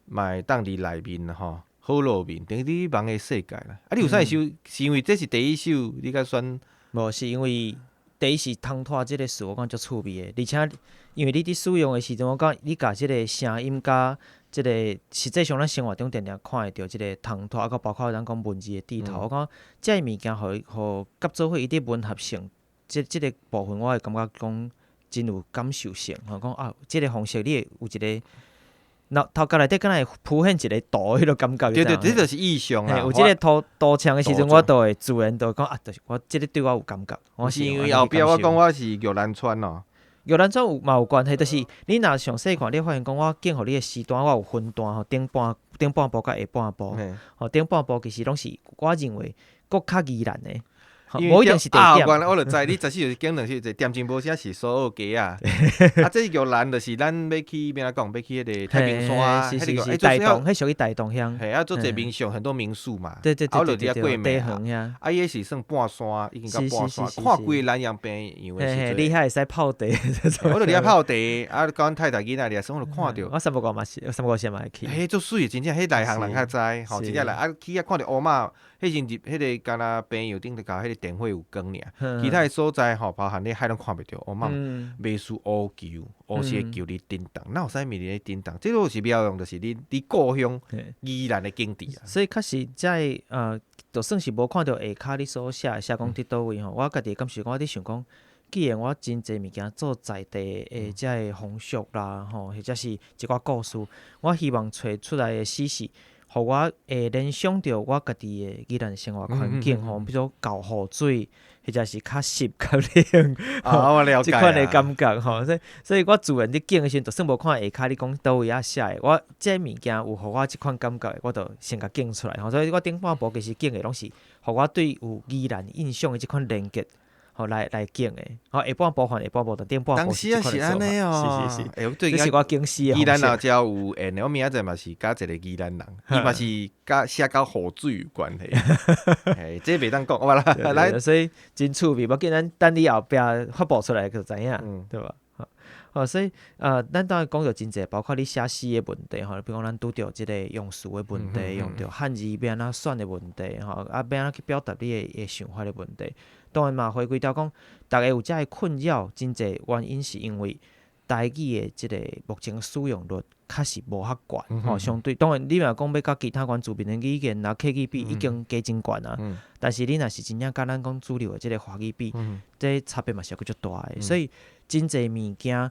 嘛會當佇內面吼，好路面，等於你夢的世界啦。啊，你有啥首？是因為這是第一首，你才選？無，是因為。第一是唐拖這個詞，我感覺足趣味的，而且因為你佇使用的時陣，我感覺你共這個聲音佮這個實際上咱生活中定定看會著這個唐拖，啊，閣包括咱講文字的蒂頭，我感覺這个物件予予合做伙伊佇文學性這這个部分，我會感覺講真有感受性，吼，講啊，這個方式你會有一個。腦頭殼內底敢若會浮現一個圖，彼個感覺。對對，這就是意象啊。有這個圖圖像的時陣，我就會自然就講啊，就是我這個對我有感覺。我是因為後壁我講我是玉蘭村哦。玉蘭村有嘛有關係，就是你若詳細看，你會發現講我景予你的詩單，我有分段吼，頂半頂半部佮下半部。吼，頂半部其實攏是我認為閣較宜蘭的。無一定是地點。啊，我就知你十四就是講兩首，一點鐘無聲是蘇澳街仔。啊，這玉蘭就是咱欲去欲按怎講，欲去彼個太平山，是是是，大同，彼屬於大同鄉。嘿，啊，足濟民宿，很多民宿嘛。對對對對對。啊，伊彼是算半山，已經到半山，看規个南陽平洋的時陣。你遐會使泡茶。我就佇遐泡茶，啊，佮阮太太囡仔佇遐，我就看著。我三不五嘛是，三不五時嘛會去。彼足媠，真正彼內行人較知，吼，真正來啊，去遐看著烏馬。彼陣入彼个敢若平洋頂頭共彼个電火有光爾，其他的所在吼，包含咧海攏看袂著。烏蠓袂輸烏球，烏色的球佇叮當，哪有啥物佇咧叮當？這個是描用，就是你佇故鄉宜蘭的景致啊。所以確實這个就算是無看著下跤你所寫的寫講佇佗位吼，我家己的感受，我佇想講，既然我真濟物件做在地的這个風俗啦，吼，或者是一寡故事，我希望揣出來的詩是。予我會聯想著我家己的宜蘭生活環境吼，比如說厚雨水，或者是較濕較冷，這款的感覺吼。所以我自然佇景的時陣，就算無看下跤，你講佗位仔寫的，我這物件有予我這款感覺的，我就先共景出來吼。所以我頂半部其實景的攏是予我對有宜蘭印象的這款連結。吼，來來景的，吼下半部分下半部分頂半部是這款的做法，是是是，欸，這是我景詩的。宜蘭若遮有緣的，我明仔載嘛是佮一個宜蘭人，伊嘛是佮寫佮雨水有關係。嘿，這袂當講，好啦，來，所以真趣味，無緊，咱等你後壁發布出來就知影，對吧？哦，所以咱當然講著真濟，包括你寫詩的問題吼，比如講咱拄著這个用詞的問題，用著漢字欲按怎選的問題吼，啊，欲按怎去表達你的想法的問題。當然嘛，回歸到講，逐家有遮的困擾，真濟原因是因為台語的這个目前使用率確實無遐懸吼。相對當然，你若講欲佮其他原住民的語言啊、客語比，已經加真懸啊。但是你若是真正佮咱講主流的這个華語比，這差別嘛是閣足大的。所以真濟物件，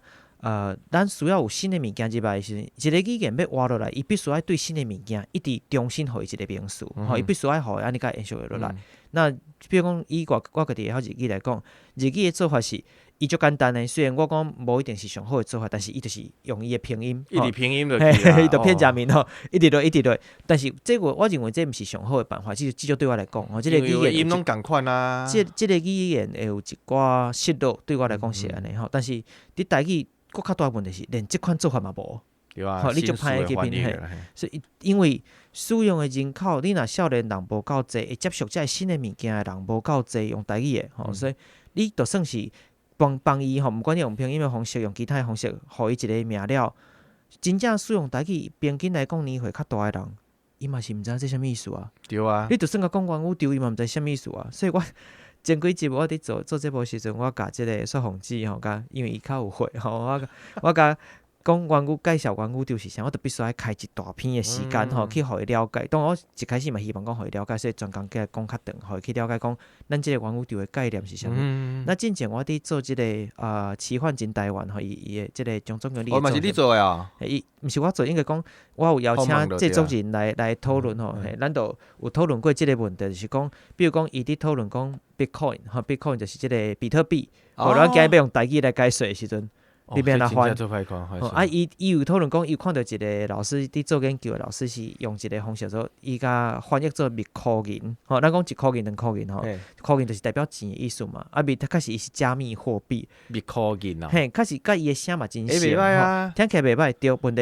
咱需要有新的物件入來的時陣，一个語言欲活落來，伊必須愛對新的物件一直重新予伊一个名詞，吼，伊必須愛予伊按呢共延續落來。那比如講以我家己會曉日語來講，日語的做法是，伊足簡單的，雖然我講無一定是上好的做法，但是伊就是用伊的拼音，一直拼音就伊就片假名吼，一直落一直落。但是這個我認為這毋是上好的辦法，至少對我來講，吼，這个語言音攏仝款啊。這个語言會有一寡失落，對我來講是按呢吼。但是佇台語閣較大問題是，連這款做法嘛無。對啊，你足歹去拼嘿。所以因為使用的人口，你若少年人無夠濟，會接觸這个新的物件的人無夠濟，用台語的吼，所以你就算是幫幫伊吼，毋管你用拼音的方式，用其他的方式，予伊一个名了，真正使用台語，平均來講年歲較大的人，伊嘛是毋知影這啥物意思啊。對啊。你就算共講元宇宙，伊嘛毋知啥物意思啊。所以我前幾集我佇做做節目時陣，我共這个雪鳳姊吼，共因為伊較有歲吼，我共講元宇介紹元宇宙是啥，我就必須愛開一大篇的時間吼，去予伊了解。當然我一開始嘛希望講予伊了解，所以專工共伊講較長，予伊去了解講咱這个元宇宙的概念是啥物。那進前我佇做這个奇幻真台灣吼，伊伊的這个張總經理。哦，嘛是你做的啊？伊毋是我做，應該講我有邀請製作人來討論吼，嘿，咱就有討論過這个問題，就是講，比如講伊佇討論講 Bitcoin 吼，Bitcoin 就是這个比特幣，吼，咱今日欲用台語來解說的時陣，你欲按怎翻？啊，伊伊有討論講，伊有看著一个老師佇做研究的老師是用一个方式做，伊共翻譯做密箍銀，吼，咱講一箍銀、兩箍銀吼，箍銀就是代表錢的意思嘛。啊，密確實伊是加密貨幣，密箍銀啊，嘿，確實佮伊的聲嘛真像，袂歹啊，聽起來袂歹。對，問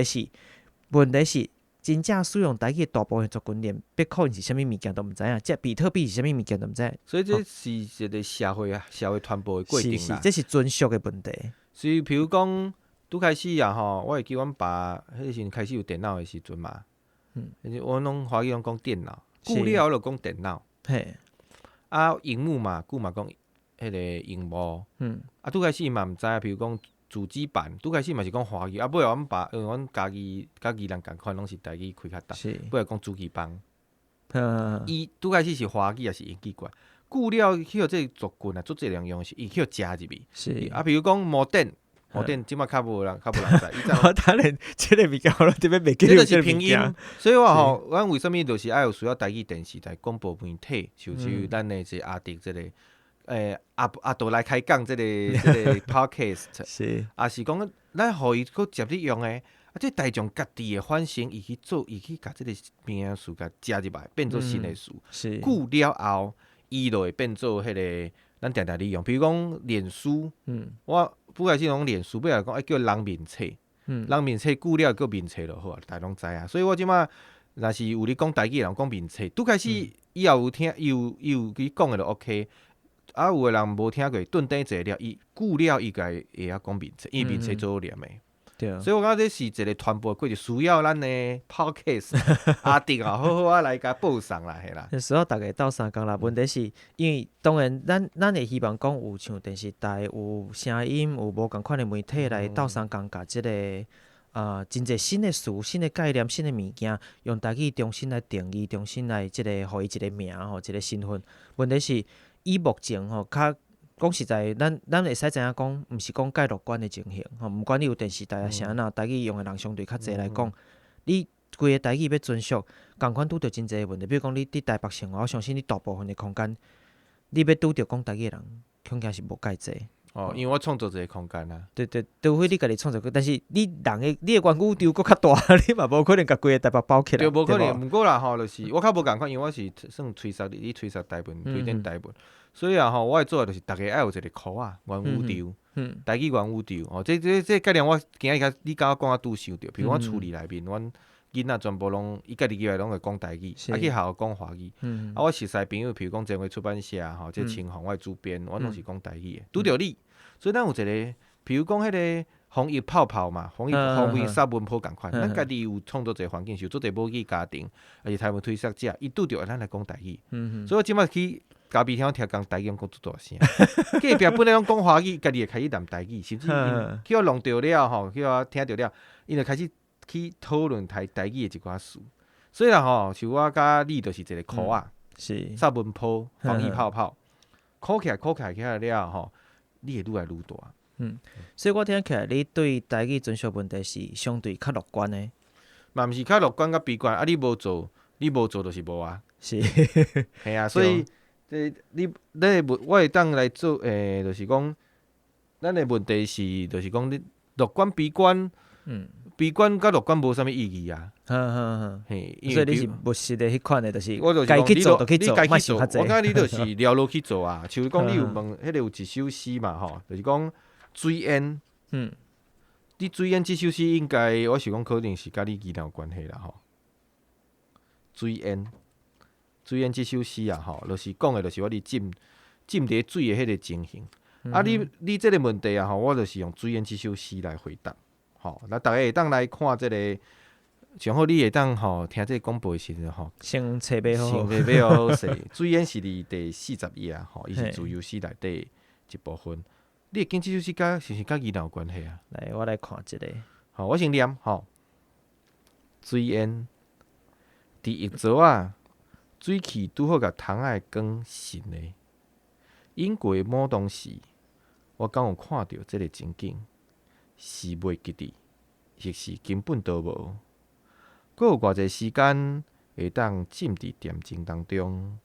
題是，真正使用台語的大部分族群連 Bitcoin 是啥物物件都毋知影，這比特幣是啥物物件都毋知。所以這是一個社會啊，社會傳播的過程啦。是是，這是尊俗的問題。所以，比如講，拄開始啊吼，我會記阮爸彼個時陣開始有電腦的時陣嘛，阮攏華語攏講電腦，久了後就講電腦。啊，螢幕嘛，久嘛講彼個螢幕。啊，拄開始嘛毋知影，比如講主機板，拄開始嘛是講華語，啊，尾後阮爸，因為阮家己佮宜蘭仝款，攏是台語開較重，尾後講主機板。伊拄開始是華語抑是英語過來，久了去予這個族群啊，足濟人用是伊去予食入去。啊，比如講摩電。摩電這馬較無人，較無人知。我當然，這个物件我攏特別袂記。這就是拼音，所以我吼，阮為啥物就是愛有需要台語電視台、廣播媒體，像咱的這阿迪這个，阿阿杜來開講這个這个 podcast，也是講咱予伊閣接咧用的，啊，這大眾家己的反省，伊去做，伊去共這个名詞共食入來，變做新的詞。久了後，伊就會變做彼个咱定定咧用，比如講臉書，我本來是講臉書，尾來講愛叫人面冊，人面冊久了叫面冊就好啊，大家攏知影。所以我這馬若是有咧講台語的人講面冊，拄開始伊也有聽，伊有去講的就 OK。啊，有的人無聽過，頓轉坐了，伊久了伊家會曉講面冊，因為面冊做念的。所以我感覺這是一個傳播過程，需要咱的 podcast 阿迪啊，好好啊來共報送啦，嘿啦。需要逐家鬥相共啦。問題是因為當然咱會希望講有像電視台有聲音，有無仝款的媒體來鬥相共，共這個真濟新的詞、新的概念、新的物件，用台語重新來定義，重新來這個予伊一個名吼，一個身份。問題是以目前吼，較講實在，咱會使知影講，毋是講蓋樂觀的情形吼。毋管你有電視台啊啥那，台語用的人相對較濟來講，你規个台語欲存續，仝款拄著真濟的問題。比如講，你佇台北生活，我相信你大部分的空間，你欲拄著講台語的人，恐驚是無蓋濟。哦，因為我創造一個空間啊。對對，除非你家己創造，但是你人的你的元宇宙閣較大，你嘛無可能共規个台北包起來。對，無可能。毋過啦吼，就是我較無仝款，因為我是算吹捒你吹捒台文，推薦台文。所以啊吼，我會做的就是逐家愛有一個箍仔元宇宙，台語元宇宙吼，這概念我今日你共我講，我拄想著。比如阮厝裡內面，阮囡仔全部攏伊家己入來攏會講台語，啊去學校講華語。啊，我熟似朋友，譬如講前衛出版社吼，這青紅我的主編，阮攏是講台語的。拄著你，所以咱有一個，譬如講彼個防疫泡泡嘛，防疫薩文波仝款，咱家己有創造一個環境，是有足濟母語家庭，抑是台文推說者，伊拄著咱來講台語，所以我這擺去咖啡廳聽講台語講足大聲，隔壁本來攏講華語，家己會開始念台語，甚至𪜶去予弄著了吼，去予聽著了，𪜶就開始去討論台語的一寡事。所以啦吼，像我佮你就是一個箍仔，薩文波防疫泡泡，箍起來箍起來起來了吼，你會愈來愈大。所以我聽起來，你對台語存續問題是相對較樂觀的。嘛毋是較樂觀佮悲觀，啊！你無做，你無做就是無啊。嘿啊，所以這你的問，我會當來做，就是講，咱的問題是，就是講你樂觀悲觀，悲觀佮樂觀無啥物意義啊。嘿，所以你是務實的彼款的，就是我就是該去做就去做，你該去做，莫想較濟。我感覺你就是了落去做啊。像講你有問，彼個有一首詩嘛吼，就是講水煙。你水煙這首詩應該，我想講可能是佮你宜蘭有關係啦吼。水煙，水煙這首詩啊吼，就是講的，就是我佇浸浸佇水的彼個情形。啊你這個問題啊吼，我就是用水煙這首詩來回答。吼，那逐家會當來看這個，上好你會當吼聽這個廣播的時陣吼，先揣買好。先揣買好勢。水煙是佇第40頁啊，吼，伊是自由詩內底一部分。你會記這首詩佮是毋是佮宜蘭有關係啊？來，我來看一下。好，我先念吼。水煙佇浴槽仔，水氣拄好共窗仔的光滲的。飲過某當時，我敢有看著這個情景？是袂記得，抑是根本都無。閣有偌濟時間會當浸佇恬靜當中，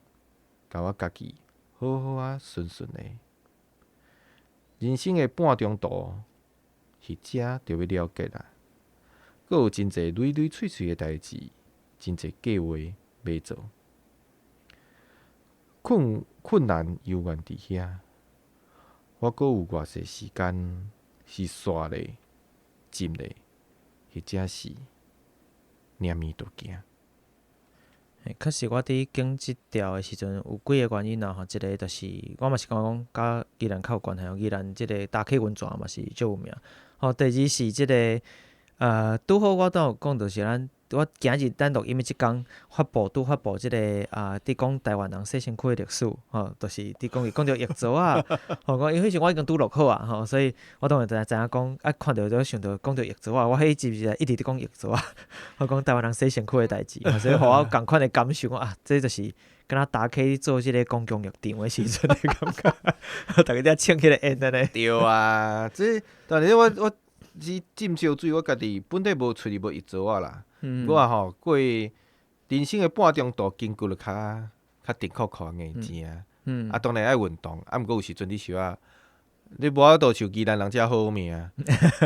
共我家己好好仔順順的。人生的半中途，或者就欲了結啊！閣有真濟累累碎碎的代誌，真濟計劃欲做。困難猶原佇遐，我閣有偌濟時間是煞咧、浸咧，或者是念咪就行。確實，我佇揀這條的時陣有幾個原因啦吼，一個就是我嘛是感覺講佮宜蘭較有關係哦，宜蘭這個礁溪溫泉嘛是足有名。吼，第二是這個，拄好我拄有講，就是咱我今日咱錄音的這工發布，拄發布這個啊，佇講台灣人洗身軀的歷史，吼，就是佇講伊講著浴槽仔，吼，講因為彼時我已經拄錄好啊，吼，所以我當然知影講，啊，看著就想著講著浴槽仔，我彼集是一直佇講浴槽仔，我講台灣人洗身軀的代誌，所以予我仝款的感受，講啊，這就是敢若礁溪做這個公共浴場的時陣的感覺，逐家佇遐衝彼個煙按呢。對啊，這但是我是浸燒水，我家己本底無喙裡無浴槽仔啦。我吼過人生的半中途，筋骨就較直箍箍硬淨。啊，當然愛運動，啊，毋過有時陣你小可，你無法度像宜蘭人遮好命，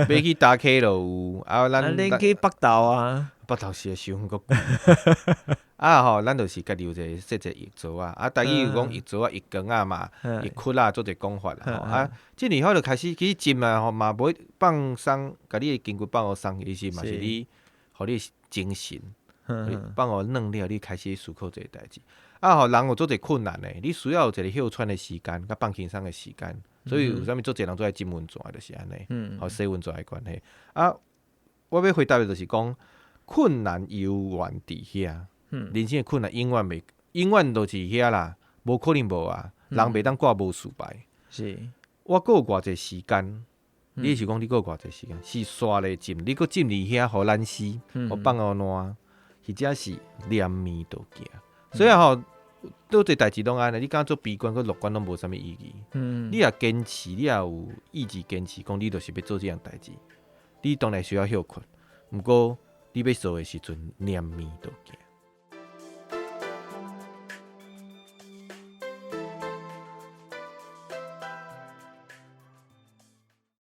欲去礁溪就有，啊，咱恁去北投啊？北投是會傷閣貴。啊吼，咱就是家己有一個設一個浴槽仔，啊，台語有講浴槽仔、浴缸仔嘛，浴窟仔，做一個講法啦吼。啊，這年後就開始其實浸啊吼，嘛無放鬆，共你的筋骨放予鬆，其實嘛是你，予你精神，放予軟了，你開始思考這個代誌。啊吼，人有足濟困難的，你需要有一個歇喘的時間，佮放輕鬆的時間。所以有啥物足濟人做愛浸溫泉，就是按呢，吼洗溫泉的關係。啊，我欲回答的就是講，困難猶原佇遐，人生的困難永遠袂，永遠都是遐啦，無可能無啊，人袂當掛無事牌。我閣有偌濟時間？你是講你閣有偌濟時間？是煞咧浸，你閣浸佇遐予懶死，予放予爛，或者是念咪就行。所以吼，做濟代誌攏按呢，你感覺做悲觀佮樂觀攏無啥物意義。你若堅持，你若有意志堅持，講你就是欲做這項代誌，你當然需要歇睏，毋過你欲做的時陣，念咪就行。